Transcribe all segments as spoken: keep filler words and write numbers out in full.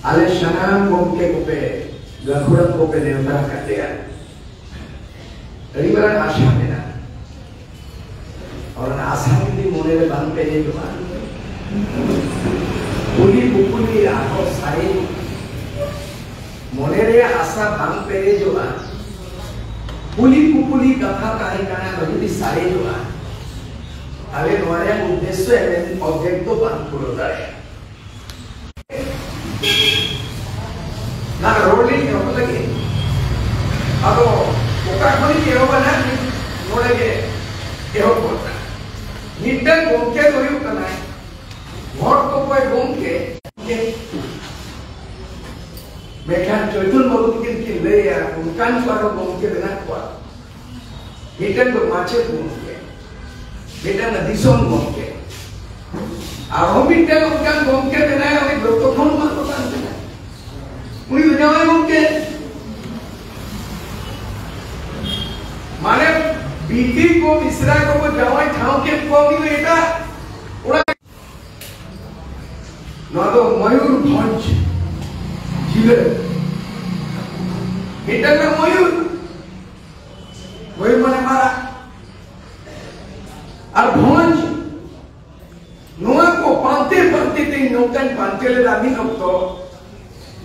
ᱟᱞᱮ ᱥᱟᱱᱟᱢ ᱜᱚᱢᱠᱮ ᱠᱚᱯᱮ, ᱜᱟᱹᱠᱷᱩᱲᱟᱱ ᱠᱚᱯᱮ ᱱᱮᱣᱛᱟ ᱟᱠᱟᱫ ᱞᱮᱭᱟ᱾ ᱟᱹᱰᱤ ᱢᱟᱨᱟᱝ ᱟᱥᱟ ᱢᱮᱱᱟᱜᱼᱟ᱾ ᱚᱱᱟ ᱟᱥᱟ ᱡᱩᱫᱤ ᱢᱚᱱᱮᱨᱮ ᱵᱟᱝ ᱯᱮᱨᱮᱡᱚᱜᱼᱟ, ᱠᱩᱞᱤ ᱠᱩᱯᱩᱞᱤ ᱟᱨᱦᱚᱸ ᱥᱟᱨᱮᱡᱚᱜᱼᱟ᱾ ᱢᱚᱱᱮ ᱨᱮᱭᱟᱜ ᱟᱥᱟ ᱵᱟᱝ ᱯᱮᱨᱮᱡᱚᱜᱼᱟ, ᱠᱩᱞᱤ ᱠᱩᱯᱩᱞᱤ ᱠᱟᱛᱷᱟ ᱛᱟᱦᱮᱸ ᱠᱟᱱᱟ, ᱟᱨᱦᱚᱸ ᱡᱩᱫᱤ ᱥᱟᱨᱮᱡᱚᱜᱼᱟ, ᱛᱟᱦᱞᱮ ᱱᱚᱣᱟ ᱨᱮᱭᱟᱜ ᱩᱫᱽᱫᱮᱥᱥᱚ ᱮᱢ ᱚᱵᱡᱮᱠᱴ ᱫᱚ ᱵᱟᱝ ᱯᱩᱨᱟᱹᱣ ᱫᱟᱲᱮᱭᱟᱜᱼᱟ᱾ ᱱᱟ ᱨᱚᱲ ᱞᱤᱧ ᱮᱦᱚᱵ ᱞᱟᱹᱜᱤᱫ᱾ ᱟᱫᱚ ᱚᱠᱟ ᱠᱷᱚᱱᱤᱧ ᱮᱦᱚᱵᱟ ᱱᱟᱜ, ᱱᱚᱰᱮ ᱜᱮ ᱮᱦᱚᱵ ᱜᱚᱫ ᱱᱟ᱾ ᱢᱤᱫᱴᱟᱝ ᱜᱚᱢᱠᱮ ᱫᱚ ᱦᱩᱭᱩᱜ ᱠᱟᱱᱟᱭ ᱦᱚᱲ ᱠᱚᱠᱚᱭ ᱜᱚᱢᱠᱮ᱾ ᱢᱮᱱᱠᱷᱟᱱ ᱪᱳᱭᱛᱚᱱ ᱵᱟᱹᱵᱩ ᱛᱟᱹᱠᱤᱱ ᱠᱤᱱ ᱞᱟᱹᱭᱟ, ᱚᱱᱠᱟᱱ ᱠᱚ ᱟᱨᱦᱚᱸ ᱜᱚᱢᱠᱮ ᱢᱮᱱᱟᱜ ᱠᱚᱣᱟ᱾ ᱢᱤᱫᱴᱟᱝ ᱫᱚ ᱢᱟᱪᱮᱫ ᱜᱚᱢᱠᱮ, ᱢᱤᱫᱴᱟᱝ ᱫᱚ ᱫᱤᱥᱚᱢ ᱜᱚᱢᱠᱮ, ᱟᱨᱦᱚᱸ ᱢᱤᱫᱴᱟᱝ ᱚᱱᱠᱟᱱ ᱜᱚᱢᱠᱮ ᱢᱮᱱᱟᱭᱟ, ᱩᱱᱤ ᱡᱚᱛᱚ ᱠᱷᱚᱱ ᱢᱟᱨᱟᱝ ᱠᱟᱱ ᱠᱟᱱᱟᱭ᱾ ᱩᱱᱤ ᱫᱚ ᱡᱟᱶᱟᱭ ᱜᱚᱢᱠᱮ᱾ ᱢᱟᱱᱮ, ᱵᱤᱴᱤ ᱠᱚ ᱢᱤᱥᱨᱟ ᱠᱚᱠᱚ ᱡᱟᱶᱟᱭ ᱴᱷᱟᱶ ᱠᱮᱫ ᱠᱚᱣᱟ, ᱩᱱᱤ ᱫᱚ ᱮᱴᱟᱜ ᱚᱲᱟᱜ᱾ ᱱᱚᱣᱟ ᱫᱚ ᱢᱚᱭᱩᱨᱵᱷᱚᱸᱡᱽ ᱡᱤᱞᱟᱹ᱾ ᱢᱤᱫᱴᱟᱝ ᱫᱚ ᱢᱚᱭᱩᱨ, ᱢᱚᱭᱩᱨ ᱢᱟᱱᱮ ᱢᱟᱨᱟᱜ, ᱟᱨ ᱵᱷᱚᱸᱡᱽ᱾ ᱱᱚᱣᱟ ᱠᱚ ᱯᱟᱱᱛᱮ ᱯᱟᱱᱛᱮ ᱛᱮ ᱱᱚᱝᱠᱟᱧ ᱯᱟᱱᱛᱮ ᱞᱮᱫᱟ ᱢᱤᱫ ᱚᱠᱛᱚ,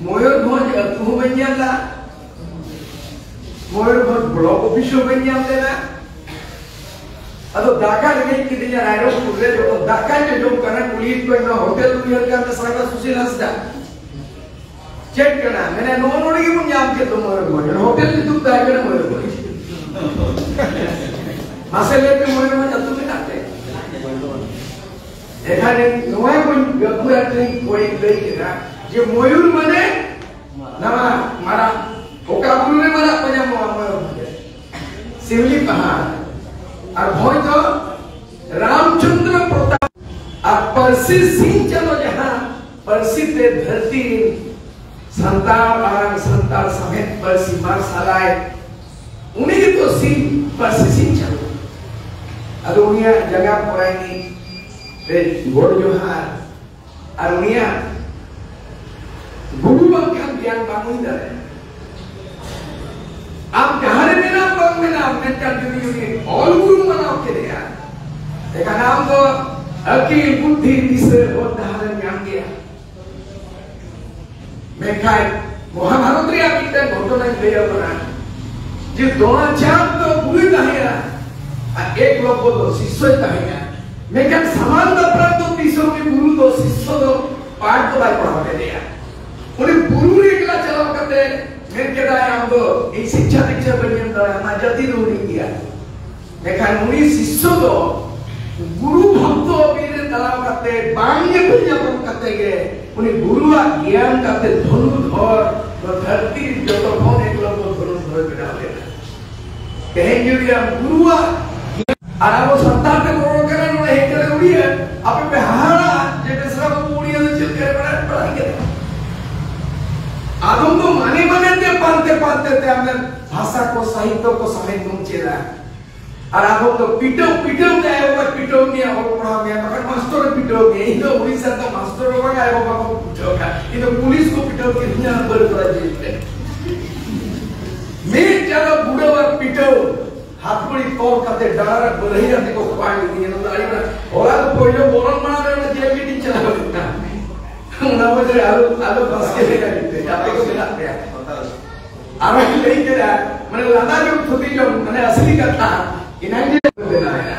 ᱢᱚᱭᱩᱨᱵᱷᱚᱸᱡᱽ ᱟᱹᱛᱩ ᱦᱚᱸ ᱵᱟᱹᱧ ᱧᱮᱞ ᱞᱮᱫᱟ, ᱢᱚᱭᱩᱨᱵᱷᱚᱸᱡᱽ ᱵᱞᱚᱠ ᱚᱯᱷᱤᱥ ᱦᱚᱸ ᱵᱟᱹᱧ ᱧᱟᱢ ᱞᱮᱫᱟ᱾ ᱟᱫᱚ ᱫᱟᱠᱟ ᱨᱮᱸᱜᱮᱡ ᱠᱤᱫᱤᱧᱟ ᱨᱟᱭᱨᱚᱝᱯᱩᱨ ᱨᱮ, ᱡᱚᱠᱷᱚᱱ ᱫᱟᱠᱟᱧ ᱡᱚᱡᱚᱢ ᱠᱟᱱᱟ, ᱠᱩᱞᱤᱭᱮᱫ ᱠᱚᱣᱟᱧ, "ᱱᱚᱣᱟ ᱦᱳᱴᱮᱞ ᱩᱭᱦᱟᱹᱨ ᱠᱟᱱ ᱛᱟᱢᱟ ᱥᱮ ᱥᱩᱥᱤᱞ ᱦᱟᱸᱥᱫᱟ?" ᱪᱮᱫ ᱠᱟᱱᱟ? ᱢᱮᱱᱟ, "ᱱᱚᱜᱼᱚ ᱱᱚᱰᱮ ᱜᱮᱵᱚᱱ ᱧᱟᱢ ᱠᱮᱫ ᱫᱚ ᱢᱚᱭᱩᱨᱵᱷᱚᱸᱡᱽ, ᱦᱳᱴᱮᱞ ᱧᱩᱛᱩᱢ ᱛᱟᱦᱮᱸ ᱠᱟᱱᱟ ᱢᱚᱭᱩᱨᱵᱷᱚᱸᱡᱽ᱾ ᱢᱟᱥᱮ ᱞᱟᱹᱭ ᱯᱮ, ᱢᱚᱭᱩᱨᱵᱷᱚᱸᱡᱽ ᱟᱹᱛᱩ ᱢᱮᱱᱟᱜ ᱛᱮ?" ᱮᱠᱷᱟᱱ ᱱᱚᱣᱟ ᱠᱚ ᱜᱟᱹᱠᱷᱩᱲ ᱟᱨ ᱛᱤᱧ ᱠᱚᱭ ᱞᱟᱹᱭ ᱠᱮᱫᱟ ᱡᱮ ᱢᱚᱭᱩᱨ ᱢᱟᱱᱮ ᱱᱟᱣᱟ ᱢᱟᱨᱟᱜ, ᱚᱠᱟ ᱵᱩᱨᱩ ᱨᱮ ᱢᱟᱨᱟᱜ ᱠᱚ ᱧᱟᱢᱚᱜᱼᱟ? ᱢᱚᱭᱩᱨ ᱢᱟᱱᱮ ᱥᱤᱣᱞᱤ ᱯᱟᱦᱟᱲ᱾ ᱟᱨ ᱵᱷᱚᱸᱡᱽ ᱫᱚ ᱨᱟᱢᱪᱚᱸᱫᱽᱨᱚ ᱯᱨᱚᱛᱟᱯ᱾ ᱟᱨ ᱯᱟᱹᱨᱥᱤ ᱥᱤᱧ ᱪᱟᱸᱫᱚ ᱡᱟᱦᱟᱸ ᱯᱟᱹᱨᱥᱤ ᱛᱮ ᱫᱷᱟᱹᱨᱛᱤ ᱨᱤᱱ ᱥᱟᱱᱛᱟᱲ ᱟᱲᱟᱝ, ᱥᱟᱱᱛᱟᱲ ᱥᱟᱶᱦᱮᱫ ᱯᱟᱹᱨᱥᱤ ᱢᱟᱨᱥᱟᱞᱟᱭ, ᱩᱱᱤ ᱜᱮᱛᱚ ᱥᱤᱧ, ᱯᱟᱹᱨᱥᱤ ᱥᱤᱧ ᱪᱟᱸᱫᱚ᱾ ᱟᱫᱚ ᱩᱱᱤᱭᱟᱜ ᱡᱟᱸᱜᱟ ᱯᱚᱨᱟᱭᱱᱤ ᱨᱮ ᱜᱚᱰ ᱡᱚᱦᱟᱨ᱾ ᱟᱨ ᱩᱱᱤᱭᱟᱜ ᱜᱩᱨᱩ ᱵᱟᱝᱠᱷᱟᱱ ᱜᱮᱭᱟᱱ ᱵᱟᱝ ᱦᱩᱭ ᱫᱟᱲᱮᱭᱟᱜᱼᱟ᱾ ᱟᱢ ᱡᱟᱦᱟᱸ ᱨᱮ ᱢᱮᱱᱟᱢ ᱵᱟᱝ ᱢᱮᱱᱟᱢ, ᱢᱮᱱᱠᱷᱟᱱ ᱡᱩᱫᱤ ᱩᱱᱤ ᱚᱞ ᱜᱩᱨᱩ ᱢᱟᱱᱟᱣ ᱠᱮᱫᱮᱭᱟ, ᱮᱱᱠᱷᱟᱱ ᱟᱢ ᱫᱚ ᱟᱹᱠᱤᱞ, ᱵᱩᱫᱽᱫᱷᱤ, ᱫᱤᱥᱟᱹ, ᱦᱚᱨ ᱰᱟᱦᱟᱨᱮᱢ ᱧᱟᱢ ᱜᱮᱭᱟ᱾ ᱢᱮᱱᱠᱷᱟᱱ ᱢᱚᱦᱟᱵᱷᱟᱨᱚᱛ ᱨᱮᱭᱟᱜ ᱢᱤᱫᱴᱮᱱ ᱜᱷᱚᱴᱚᱱᱟᱧ ᱞᱟᱹᱭ ᱟᱵᱚᱱᱟ, ᱡᱮ ᱫᱨᱳᱬᱟᱪᱟᱨ ᱫᱚ ᱜᱩᱨᱩᱭ ᱛᱟᱦᱮᱸᱭᱟ ᱟᱨ ᱮᱠᱞᱚᱵᱽᱵᱚ ᱫᱚ ᱥᱤᱥᱥᱚᱭ ᱛᱟᱦᱮᱸᱭᱟ᱾ ᱢᱮᱱᱠᱷᱟᱱ ᱥᱟᱢᱟᱱ ᱫᱟᱯᱨᱟᱢ ᱫᱚ ᱛᱤᱥ ᱦᱚᱸ ᱩᱱᱤ ᱜᱩᱨᱩ ᱫᱚ ᱥᱤᱥᱥᱚ ᱫᱚ ᱯᱟᱴ ᱫᱚ ᱵᱟᱭ ᱯᱟᱲᱦᱟᱣ ᱠᱮᱫᱮᱭᱟ᱾ ᱩᱱᱤ ᱵᱩᱨᱩ ᱨᱮ ᱮᱠᱞᱟ ᱪᱟᱞᱟᱣ ᱠᱟᱛᱮ ᱢᱮᱱ ᱠᱮᱫᱟᱭ, "ᱟᱢ ᱫᱚ ᱤᱧ ᱥᱤᱠᱪᱷᱟ ᱫᱤᱠᱪᱷᱟ ᱵᱟᱹᱧ ᱮᱢ ᱫᱟᱲᱮᱭᱟᱢᱟ, ᱡᱟᱹᱛᱤ ᱫᱚ ᱦᱩᱰᱤᱧ ᱜᱮᱭᱟ᱾" ᱢᱮᱱᱠᱷᱟᱱ ᱩᱱᱤ ᱥᱤᱥᱥᱚ ᱫᱚ ᱜᱩᱨᱩ ᱵᱷᱚᱠᱛᱚ ᱵᱤᱨ ᱨᱮ ᱛᱟᱲᱟᱣ ᱠᱟᱛᱮ, ᱵᱟᱝ ᱧᱮᱯᱮᱞ ᱧᱟᱯᱟᱢ ᱠᱟᱛᱮ ᱜᱮ ᱩᱱᱤ ᱜᱩᱨᱩᱣᱟᱜ ᱜᱮᱭᱟᱱ ᱠᱟᱛᱮ ᱫᱷᱚᱱᱩᱨᱫᱷᱚᱨ, ᱱᱚᱣᱟ ᱫᱷᱟᱹᱨᱛᱤ ᱨᱮ ᱡᱚᱛᱚ ᱠᱷᱚᱱ ᱮᱠᱞᱚᱵᱽᱵᱚ ᱫᱷᱚᱱᱩᱨᱫᱷᱚᱨ ᱵᱮᱱᱟᱣ ᱞᱮᱱᱟ᱾ ᱛᱮᱦᱮᱧ ᱡᱩᱫᱤ ᱟᱢ ᱜᱩᱨᱩᱣᱟᱜ ᱜᱮᱭᱟᱱ, ᱟᱨ ᱟᱵᱚ ᱥᱟᱱᱛᱟᱲ ᱛᱮ ᱨᱚᱲ ᱠᱟᱱᱟ ᱱᱚᱰᱮ ᱦᱮᱡ ᱠᱟᱛᱮ ᱩᱲᱤᱭᱟ, ᱟᱯᱮ ᱯᱮ ᱦᱟᱦᱟᱲᱟᱜᱼᱟ ᱡᱮ ᱵᱮᱥᱨᱟ ᱵᱟᱵᱩ ᱩᱲᱤᱭᱟ ᱫᱚ ᱪᱮᱫ ᱞᱮᱠᱟᱭ ᱵᱟᱲᱟᱭ, ᱵᱟᱲᱟᱭ ᱠᱮᱫᱟ᱾ ᱟᱫᱚᱢ ᱫᱚ ᱢᱟᱱᱮ ᱢᱟᱱᱮ ᱛᱮ, ᱯᱟᱱᱛᱮ ᱯᱟᱱᱛᱮ ᱛᱮ ᱟᱢ ᱨᱮᱱ ᱵᱷᱟᱥᱟ ᱠᱚ, ᱥᱟᱦᱤᱛᱛᱚ ᱠᱚ ᱥᱟᱦᱮᱫ ᱵᱚᱱ ᱪᱮᱫᱟ᱾ ᱟᱨ ᱟᱵᱚ ᱫᱚ ᱯᱤᱴᱟᱹᱣ, ᱯᱤᱴᱟᱹᱣ ᱛᱮ ᱟᱭᱳ ᱵᱟᱵᱟᱭ ᱯᱤᱴᱟᱹᱣ ᱢᱮᱭᱟ, ᱚᱞ ᱯᱟᱲᱦᱟᱣ ᱢᱮᱭᱟ, ᱵᱟᱠᱷᱟᱱ ᱢᱟᱥᱴᱚᱨᱮ ᱯᱤᱴᱟᱹᱣ ᱢᱮᱭᱟ᱾ ᱤᱧ ᱫᱚ ᱩᱲᱤᱥᱥᱟ ᱨᱮᱫᱚ ᱢᱟᱥᱴᱚᱨ ᱦᱚᱸ ᱵᱟᱝ, ᱟᱭᱳ ᱵᱟᱵᱟ ᱠᱚ ᱯᱤᱴᱟᱹᱣ ᱠᱟᱜ, ᱤᱧ ᱫᱚ ᱯᱩᱞᱤᱥ ᱠᱚ ᱯᱤᱴᱟᱹᱣ ᱠᱤᱫᱤᱧᱟ ᱵᱟᱹᱨᱯᱟᱫᱟ ᱡᱮᱞ ᱨᱮ᱾ ᱢᱤᱫ ᱪᱟᱸᱫᱚ ᱵᱩᱰᱟᱹᱣᱟᱜ ᱯᱤᱴᱟᱹᱣ, ᱦᱟᱛᱠᱩᱲᱤ ᱛᱚᱞ ᱠᱟᱛᱮ ᱰᱟᱸᱰᱟ ᱨᱮ ᱵᱟᱹᱨᱦᱤ ᱠᱟᱛᱮ ᱠᱚ ᱠᱚᱯᱟᱭ ᱞᱤᱫᱤᱧᱟ᱾ ᱚᱱᱟ ᱫᱚ ᱟᱹᱰᱤ ᱢᱟᱨᱟᱝ ᱦᱚᱲᱟᱜ ᱫᱚ ᱯᱳᱭᱞᱳ ᱵᱚᱞᱚᱱ ᱢᱟᱲᱟᱝ ᱨᱮ ᱚᱱᱟ ᱡᱮᱞ ᱜᱮ ᱤᱧ ᱪᱟᱞᱟᱣ ᱞᱮᱱᱟ᱾ ᱚᱱᱟ ᱢᱚᱫᱽᱫᱷᱮ ᱨᱮ ᱟᱞᱚ, ᱟᱞᱚ ᱵᱟᱥᱠᱮ ᱞᱮᱠᱟ ᱜᱮ, ᱟᱯᱮ ᱠᱚ ᱢᱮᱱᱟᱜ ᱯᱮᱭᱟ᱾ ᱟᱨᱚᱧ ᱞᱟᱹᱭ ᱠᱮᱫᱟ, ᱢᱟᱱᱮ ᱞᱟᱸᱫᱟ ᱡᱚᱝ ᱛᱷᱩᱛᱤ ᱡᱚᱝ, ᱢᱟᱱᱮ ᱟᱥᱞᱤ ᱠᱟᱛᱷᱟ, ᱮᱱᱟᱝ ᱡᱮ ᱵᱮᱱᱟᱣᱮᱱᱟ᱾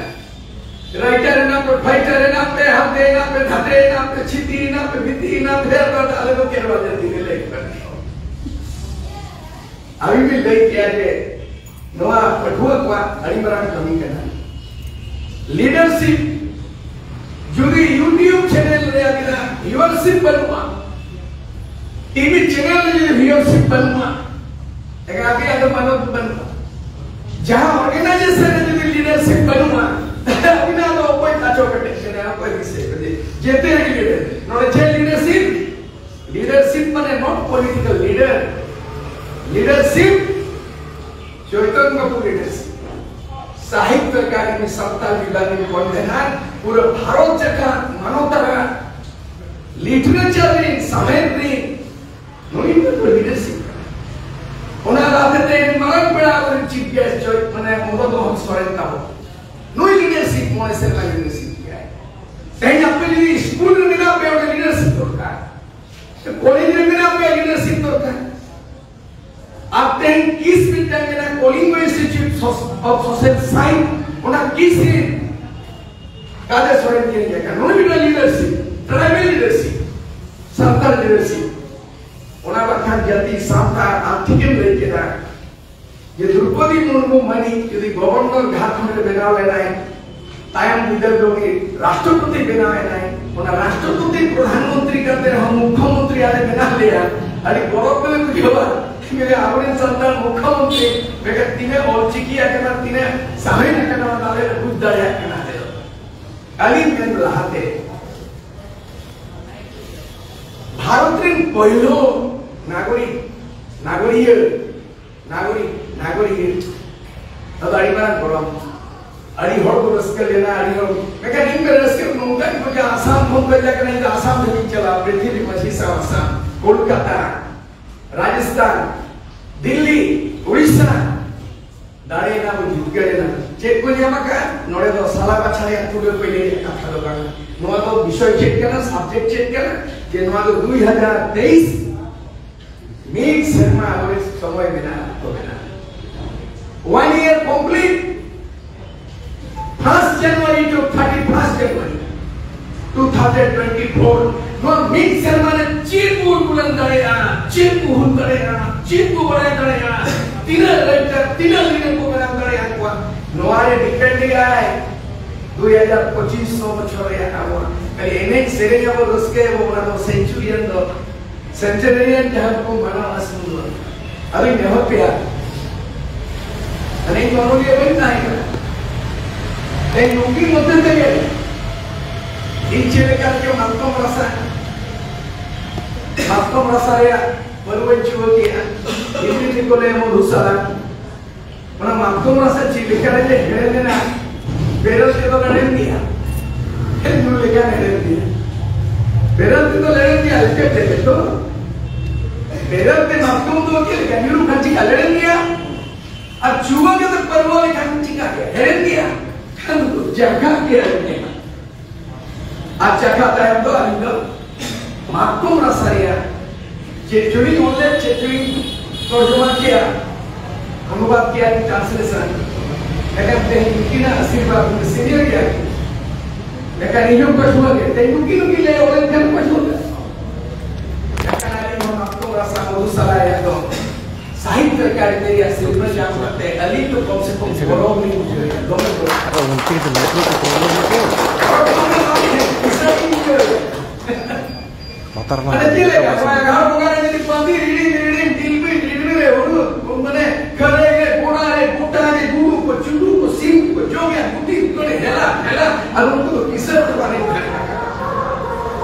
ᱨᱟᱭᱴᱟᱨ ᱮᱱᱟ ᱯᱮ, ᱯᱷᱟᱭᱴᱟᱨ ᱮᱱᱟ ᱯᱮ, ᱦᱟᱱᱛᱮ ᱮᱱᱟ ᱯᱮ, ᱫᱷᱟᱛᱮ ᱮᱱᱟ ᱯᱮ, ᱪᱷᱤᱛᱤ ᱮᱱᱟ ᱯᱮ, ᱵᱷᱤᱛᱤ ᱮᱱᱟ ᱯᱮ, ᱟᱫᱚ ᱟᱞᱮ ᱫᱚ ᱠᱮᱨᱣᱟᱞ ᱡᱟᱹᱛᱤ ᱞᱮ ᱞᱟᱹᱭ ᱠᱟᱱᱟ᱾ ᱟᱹᱵᱤᱱ ᱵᱤᱱ ᱞᱟᱹᱭ ᱠᱮᱭᱟ ᱡᱮ ᱱᱚᱣᱟ ᱯᱟᱹᱴᱷᱩᱣᱟᱹ ᱠᱚᱣᱟᱜ ᱟᱹᱰᱤ ᱢᱟᱨᱟᱝ ᱠᱟᱹᱢᱤ ᱠᱟᱱᱟ᱾ ᱞᱤᱰᱟᱨᱥᱤᱯ ᱡᱩᱫᱤ YouTube ᱪᱮᱱᱮᱞ ᱨᱮ ᱟᱹᱵᱤᱱᱟᱜ ᱵᱷᱤᱭᱩᱣᱟᱨᱥᱤᱯ ᱵᱟᱹᱱᱩᱜᱼᱟ, ᱴᱤᱵᱷᱤ ᱪᱮᱱᱮᱞ ᱨᱮ ᱡᱩᱫᱤ ᱵᱷᱤᱭᱩᱣᱟᱨᱥᱤᱯ ᱵᱟᱹᱱᱩᱜᱼᱟ, ᱮᱱᱠᱷᱟᱱ ᱟᱹᱵᱤᱱᱟᱜ ᱫᱚ ᱢᱟᱱᱚᱛ ᱵᱟᱹᱱᱩᱜᱼᱟ᱾ ᱡᱟᱦᱟᱸ ᱚᱨᱜᱟᱱᱟᱭᱡᱮᱥᱚᱱ ᱨᱮ ᱡᱩᱫᱤ ᱞᱤᱰᱟᱨᱥᱤᱯ ᱵᱟᱹᱱᱩᱜᱼᱟ, ᱛᱟᱦᱞᱮ ᱟᱹᱵᱤᱱᱟᱜ ᱫᱚ ᱚᱠᱚᱭ ᱛᱟᱪᱚ ᱠᱮᱴᱮᱡ ᱠᱟᱱᱟ, ᱚᱠᱚᱭ ᱫᱤᱥᱟᱹᱭ ᱠᱟᱱᱟ? ᱡᱮᱛᱮ ᱨᱮᱜᱮ ᱞᱤᱰᱟᱨ᱾ ᱱᱚᱰᱮ ᱪᱮᱫ ᱞᱤᱰᱟᱨᱥᱤᱯ? ᱞᱤᱰᱟᱨᱥᱤᱯ ᱢᱟᱱᱮ not political leader. ᱞᱤᱰᱟᱨᱥᱤᱯ ᱪᱳᱭᱛᱚᱱ ᱵᱟᱵᱩ ᱞᱤᱰᱟᱨᱥᱤᱯ, ᱥᱟᱦᱤᱛᱛᱚ ᱮᱠᱟᱰᱮᱢᱤ ᱥᱟᱱᱛᱟᱲ ᱵᱤᱵᱷᱟᱜᱽ ᱨᱤᱱ ᱠᱚᱱᱵᱷᱮᱱᱟᱨ, ᱯᱩᱨᱟᱹ ᱵᱷᱟᱨᱚᱛ ᱡᱟᱠᱟᱛ ᱢᱟᱱᱚᱛ ᱟᱱᱟᱜ ᱞᱤᱴᱟᱨᱮᱪᱟᱨ ᱨᱤᱱ, ᱥᱟᱶᱦᱮᱫ ᱨᱤᱱ, ᱱᱩᱭ ᱫᱚ ᱞᱤᱰᱟᱨᱥᱤᱯ ᱠᱟᱱᱟ᱾ ᱚᱱᱟ ᱞᱟᱦᱟᱛᱮ ᱛᱮᱦᱮᱧ ᱢᱟᱨᱟᱝ ᱯᱮᱲᱟ ᱟᱵᱚᱨᱮᱱ ᱪᱤᱯ ᱜᱮᱥᱴ ᱡᱚᱭ, ᱢᱟᱱᱮ, ᱢᱚᱫᱚᱱ ᱢᱳᱦᱚᱱ ᱥᱚᱨᱮᱱ ᱛᱟᱵᱚ, ᱱᱩᱭ ᱞᱤᱰᱟᱨᱥᱤᱯ, ᱢᱚᱬᱮ ᱥᱮᱨᱢᱟ ᱞᱤᱰᱟᱨᱥᱤᱯ ᱠᱮᱫᱟᱭ᱾ ᱛᱮᱦᱮᱧ ᱟᱯᱮ ᱡᱩᱫᱤ ᱥᱠᱩᱞ ᱨᱮ ᱢᱮᱱᱟᱜ ᱯᱮᱭᱟ, ᱚᱸᱰᱮ ᱞᱤᱰᱟᱨᱥᱤᱯ ᱫᱚᱨᱠᱟᱨ᱾ ᱠᱚᱞᱮᱡᱽ ᱨᱮ ᱢᱮᱱᱟᱜ ᱯᱮᱭᱟ, ᱞᱤᱰᱟᱨᱥᱤᱯ ᱫᱚᱨᱠᱟᱨ᱾ ᱟᱨ ᱛᱮᱦᱮᱧ ᱠᱤᱥ ᱢᱤᱫᱴᱟᱝ ᱢᱮᱱᱟᱜᱼᱟ, Kalinga institute of social science, ᱚᱱᱟ ᱠᱤᱥ ᱨᱮ ᱠᱟᱫᱮ ᱥᱚᱨᱮᱱ ᱜᱮ ᱦᱮᱡ ᱟᱠᱟᱱᱟ᱾ ᱱᱚᱰᱮ ᱢᱤᱫᱴᱟᱝ leadership, tribal leadership, Santal leadership. ᱚᱱᱟ ᱵᱟᱠᱷᱟᱱ ᱡᱟᱹᱛᱤ ᱥᱟᱶᱛᱟ ᱟᱢ ᱴᱷᱤᱠᱮᱢ ᱞᱟᱹᱭ ᱠᱮᱫᱟ ᱡᱮ ᱫᱨᱚᱣᱯᱚᱫᱤ ᱢᱩᱨᱢᱩ ᱢᱟᱹᱱᱤᱡ ᱡᱩᱫᱤ ᱜᱚᱵᱷᱚᱨᱱᱚᱨ ᱡᱷᱟᱲᱠᱷᱚᱸᱰ ᱨᱮ ᱵᱮᱱᱟᱣ ᱞᱮᱱᱟᱭ, ᱛᱟᱭᱚᱢ ᱵᱤᱫᱟᱹᱞ ᱫᱚ ᱩᱱᱤ ᱨᱟᱥᱴᱨᱚᱯᱚᱛᱤ ᱵᱮᱱᱟᱣ ᱮᱱᱟᱭ᱾ ᱚᱱᱟ ᱨᱟᱥᱴᱨᱚᱯᱚᱛᱤ ᱯᱨᱚᱫᱷᱟᱱ ᱢᱚᱱᱛᱨᱤ ᱠᱟᱛᱮ ᱨᱮᱦᱚᱸ ᱢᱩᱠᱷᱭᱚ ᱢᱚᱱᱛᱨᱤ ᱟᱞᱮ ᱵᱮᱱᱟᱣ ᱞᱮᱭᱟ, ᱟᱹᱰᱤ ᱜᱚᱨᱚᱵᱽ ᱞᱮ ᱵᱩᱡᱷᱟᱹᱣᱟ᱾ ᱢᱮᱱᱟ ᱟᱵᱚᱨᱮᱱ ᱥᱟᱱᱛᱟᱲ ᱢᱩᱠᱷᱭᱚ ᱢᱚᱱᱛᱨᱤ, ᱢᱮᱱᱠᱷᱟᱱ ᱛᱤᱱᱟᱹᱜ ᱚᱞᱪᱤᱠᱤ ᱟᱠᱟᱱᱟ, ᱛᱤᱱᱟᱹᱜ ᱥᱟᱶᱦᱮᱫ ᱟᱠᱟᱱᱟ, ᱚᱱᱟ ᱟᱞᱮ ᱞᱮ ᱵᱩᱡᱽ ᱫᱟᱲᱮᱭᱟᱜ ᱠᱟᱱᱟ᱾ ᱟᱞᱮ ᱫᱚ, ᱟᱹᱞᱤᱧ ᱢᱮᱱ ᱞᱟᱦᱟᱛᱮ ᱵᱷᱟᱨᱚᱛ ᱨᱮᱱ ᱯᱳᱭᱞᱳ ᱱᱟᱜᱚᱨᱤᱠ, ᱱᱟᱜᱚᱨᱤᱭᱟᱹ, ᱱᱟᱜᱚᱨᱤᱠ, ᱱᱟᱜᱚᱨᱤᱭᱟᱹ, ᱱᱚᱣᱟ ᱫᱚ ᱟᱹᱰᱤ ᱢᱟᱨᱟᱝ ᱜᱚᱨᱚᱵᱽ᱾ ᱟᱹᱰᱤ ᱦᱚᱲ ᱠᱚ ᱨᱟᱹᱥᱠᱟᱹ ᱞᱮᱱᱟ, ᱟᱹᱰᱤ ᱦᱚᱲ, ᱢᱮᱱᱠᱷᱟᱱ ᱤᱧ ᱫᱚ ᱨᱟᱹᱥᱠᱟᱹ ᱱᱚᱝᱠᱟᱧ ᱵᱩᱡᱟ, ᱟᱥᱟᱢ ᱠᱷᱚᱱ ᱠᱚ ᱦᱮᱡ ᱟᱠᱟᱱᱟ, ᱤᱧ ᱫᱚ ᱟᱥᱟᱢ ᱫᱷᱟᱹᱵᱤᱡ ᱪᱟᱞᱟᱜᱼᱟ, ᱯᱨᱤᱛᱷᱤᱵᱤ ᱢᱟᱹᱡᱷᱤ ᱥᱟᱶ ᱟᱥᱟᱢ, ᱠᱳᱞᱠᱟᱛᱟ, ᱨᱟᱡᱚᱥᱛᱷᱟᱱ, ᱫᱤᱞᱞᱤ, ᱩᱲᱤᱥᱥᱟ, ᱫᱟᱲᱮᱭᱮᱱᱟ ᱵᱚᱱ, ᱡᱤᱛᱠᱟᱹᱨ ᱮᱱᱟ᱾ ᱪᱮᱫ ᱠᱚ ᱧᱟᱢ ᱟᱠᱟᱫ? ᱱᱚᱰᱮ ᱫᱚ ᱥᱟᱞᱟ ᱵᱟᱪᱷᱟ ᱨᱮᱭᱟᱜ ᱛᱩᱞᱟᱹ ᱠᱚ ᱞᱟᱹᱭ ᱨᱮᱭᱟᱜ ᱠᱟᱛᱷᱟ ᱫᱚ ᱵᱟᱝ᱾ ᱱᱚᱣᱟ ᱫᱚ ᱵᱤᱥᱚᱭ ᱪᱮᱫ ᱠᱟᱱᱟ, ᱥᱟᱵᱡᱮᱠᱴ ᱪᱮᱫ ᱠᱟᱱᱟ? ᱡᱮ ᱱᱚᱣᱟ ᱫᱚ ᱫᱩᱭ ᱦᱟᱡᱟᱨ ᱛᱮᱭᱤᱥ, ᱢᱤᱫ ᱥᱮᱨᱢᱟ ᱟᱵᱚᱨᱮ ᱥᱚᱢᱚᱭ ᱢᱮᱱᱟᱜᱼᱟ, ᱚᱠᱛᱚ ᱢᱮᱱᱟᱜᱼᱟ᱾ One year complete, first January to thirty-first January two thousand twenty-four. ᱱᱚᱣᱟ ᱢᱤᱫ ᱥᱮᱨᱢᱟ ᱨᱮ ᱪᱮᱫ ᱵᱚ ᱩᱱᱠᱩᱞᱟᱱ ᱫᱟᱲᱮᱭᱟᱜᱼᱟ, ᱪᱮᱫ ᱵᱚ ᱦᱩᱞ ᱫᱟᱲᱮᱭᱟᱜᱼᱟ, ᱪᱮᱫ ᱵᱚ ᱵᱟᱲᱟᱭ ᱫᱟᱲᱮᱭᱟᱜᱼᱟ, ᱛᱤᱱᱟᱹᱜ ᱞᱟᱹᱭᱛᱮ, ᱛᱤᱱᱟᱹᱜ ᱞᱤᱰᱟᱨ ᱠᱚ ᱵᱮᱱᱟᱣ ᱫᱟᱲᱮᱭᱟᱜ ᱠᱚᱣᱟ, ᱱᱚᱣᱟ ᱨᱮ ᱰᱤᱯᱮᱱᱰ ᱮᱫᱟᱭ ᱫᱩᱭ ᱦᱟᱡᱟᱨ ᱯᱚᱸᱪᱤᱥ ᱥᱚ ᱵᱚᱪᱷᱚᱨ ᱨᱮᱭᱟᱜ ᱟᱵᱚᱣᱟᱜ᱾ ᱠᱷᱟᱹᱞᱤ ᱮᱱᱮᱡ ᱥᱮᱨᱮᱧ ᱟᱵᱚ, ᱨᱟᱹᱥᱠᱟᱹᱭ ᱟᱵᱚ, ᱚᱱᱟ ᱫᱚ ᱥᱮᱱᱪᱩᱨᱤᱭᱟᱱ ᱫᱚ, ᱥᱮᱱᱪᱩᱨᱤᱭᱟᱱ ᱡᱟᱦᱟᱸ ᱠᱚ ᱢᱟᱱᱟᱣᱟ ᱥᱩᱢᱩᱝ ᱫᱚ᱾ ᱟᱫᱚᱧ ᱱᱮᱦᱚᱨ ᱯᱮᱭᱟ, ᱢᱟᱱᱮ ᱤᱧ ᱫᱚ ᱚᱱᱚᱞᱤᱭᱟᱹ ᱵᱟᱹᱧ ᱛᱟᱦᱮᱸ ᱠᱟᱱᱟ᱾ ᱛᱮᱦᱮᱧ ᱱᱩᱠᱤᱱ ᱢᱚᱫᱽᱫᱷᱮ ᱛᱮᱜᱮ ᱤᱧ ᱪᱮᱫ ᱞᱮᱠᱟ ᱨᱮᱪᱚ ᱢᱟᱛᱠᱚᱢ ᱨᱟᱥᱟ, ᱢᱟᱛᱠᱚᱢ ᱨᱟᱥᱟ ᱨᱮᱭᱟᱜ ᱯᱟᱹᱨᱣᱟᱹᱧ ᱪᱩᱣᱟᱹ ᱠᱮᱜᱼᱟ᱾ ᱦᱤᱱᱫᱤ ᱛᱮᱠᱚ ᱞᱟᱹᱭᱟ ᱢᱚᱫᱷᱩᱥᱟᱞᱟ᱾ ᱚᱱᱟ ᱢᱟᱛᱠᱚᱢ ᱨᱟᱥᱟ ᱪᱮᱫ ᱞᱮᱠᱟ ᱨᱮ ᱡᱮ ᱦᱮᱲᱮᱢ ᱮᱱᱟ, ᱵᱮᱨᱮᱞ ᱛᱮᱫᱚ ᱦᱮᱲᱮᱢ ᱜᱮᱭᱟ, ᱧᱩ ᱞᱮᱠᱷᱟᱱ ᱦᱮᱲᱮᱢ ᱜᱮᱭᱟ᱾ ᱵᱮᱨᱮᱞ ᱛᱮᱫᱚ ᱞᱮᱲᱮᱫ ᱜᱮᱭᱟ, ᱞᱮᱯᱮᱫ ᱞᱮᱯᱮᱫ ᱫᱚ᱾ ᱵᱮᱨᱮᱞ ᱛᱮ ᱢᱟᱛᱠᱚᱢ ᱫᱚ ᱪᱮᱫ ᱞᱮᱠᱟ? ᱧᱩᱨᱩ ᱠᱷᱟᱱ ᱪᱤᱠᱟ? ᱞᱮᱲᱮᱫ ᱜᱮᱭᱟ᱾ ᱟᱨ ᱪᱩᱣᱟᱹ ᱠᱟᱛᱮ ᱯᱟᱹᱨᱣᱟᱹ ᱞᱮᱠᱷᱟᱱ ᱪᱤᱠᱟ ᱜᱮᱭᱟ? ᱦᱮᱲᱮᱢ ᱜᱮᱭᱟ᱾ ᱠᱷᱟᱱ ᱫᱚ ᱡᱟᱜᱟ ᱜᱮᱭᱟ᱾ ᱟᱨ ᱪᱟᱠᱷᱟ ᱛᱟᱭᱚᱢ ᱫᱚ ᱟᱹᱞᱤᱧ ᱫᱚ ᱢᱟᱛᱠᱚᱢ ᱨᱟᱥᱟ ᱨᱮᱭᱟᱜ ᱪᱮᱫ ᱪᱚᱞᱤᱧ ᱚᱞ ᱞᱮᱫ, ᱪᱮᱫ ᱪᱚᱞᱤᱧ ᱛᱚᱨᱡᱚᱢᱟ ᱠᱮᱭᱟ, ᱚᱱᱩᱵᱟᱫ ᱠᱮᱭᱟ, translation᱾ ᱮᱱᱠᱷᱟᱱ ᱛᱮᱦᱮᱧ ᱩᱱᱠᱤᱱᱟᱜ ᱟᱥᱤᱨᱵᱟᱫᱽ, ᱩᱱᱠᱤᱱ senior ᱜᱮᱭᱟ ᱠᱤᱱ᱾ ᱮᱱᱠᱷᱟᱱ ᱤᱧ ᱦᱚᱸ ᱯᱟᱹᱴᱷᱩᱣᱟᱹ ᱜᱮ, ᱛᱮᱦᱮᱧ ᱩᱱᱠᱤᱱ ᱦᱚᱸᱠᱤᱱ ᱞᱟᱹᱭᱟ, ᱚᱞ ᱞᱮᱱᱠᱷᱟᱱ ᱯᱟᱹᱴᱷᱩᱣᱟᱹ ᱜᱮ᱾ ᱮᱱᱠᱷᱟᱱ ᱟᱹᱞᱤᱧ ᱦᱚᱸ ᱢᱟᱛᱠᱚᱢ ᱨᱟᱥᱟ ᱢᱚᱫᱷᱩᱥᱟᱞᱟ ᱨᱮᱭᱟᱜ ᱫᱚ ᱥᱟᱦᱤᱛᱭᱚ ᱮᱠᱟᱰᱮᱢᱤ ᱨᱮᱭᱟᱜ ᱥᱤᱨᱯᱟᱹ ᱧᱟᱢ ᱠᱟᱛᱮ ᱟᱹᱞᱤᱧ ᱫᱚ ᱠᱚᱢ ᱥᱮ ᱠᱚᱢ ᱜᱚᱨᱚᱵᱽ ᱞᱤᱧ ᱵᱩᱡᱷᱟᱹᱣᱮᱫᱼᱟ, ᱫᱚᱢᱮ ᱜᱚᱨᱚᱵᱽ᱾ ᱟᱫᱚ ᱩᱱᱠᱤᱱ ᱫᱚ network ᱠᱚ problem ᱜᱮᱭᱟ᱾ ᱠᱤᱥᱟᱹᱬ ᱞᱤᱧ ᱵᱩᱡᱷᱟᱹᱣᱮᱫᱼᱟ᱾ ᱞᱟᱛᱟᱨ ᱢᱟ ᱟᱫᱚ ᱪᱮᱫ ᱞᱮᱠᱟ? ᱱᱚᱣᱟ ᱟᱸᱜᱷᱟᱲ ᱵᱚᱸᱜᱟ ᱨᱮ ᱡᱩᱫᱤ ᱵᱟᱸᱫᱤ ᱨᱤᱲᱤᱢ ᱨᱤᱲᱤᱢ, ᱰᱤᱞᱵᱤ ᱰᱤᱞᱵᱤ ᱨᱮ ᱦᱩᱲᱩ, ᱢᱟᱱᱮ, ᱠᱷᱟᱹᱨᱟᱹᱭ ᱨᱮ, ᱜᱚᱰᱟ ᱨᱮ, ᱜᱚᱴᱟ ᱨᱮ, ᱜᱩᱰᱩ ᱠᱚ, ᱪᱩᱰᱩ ᱠᱚ, ᱥᱤᱢ ᱠᱚ ᱡᱚᱢᱮᱫ, ᱜᱩᱴᱤ ᱠᱚ ᱦᱮᱞᱟ ᱦᱮᱞᱟ, ᱟᱨ ᱩᱱᱠᱩ ᱫᱚ ᱠᱤᱥᱟᱹᱬ ᱫᱚ ᱵᱟᱝ ᱦᱩᱭᱩᱜ ᱠᱟᱱᱟ᱾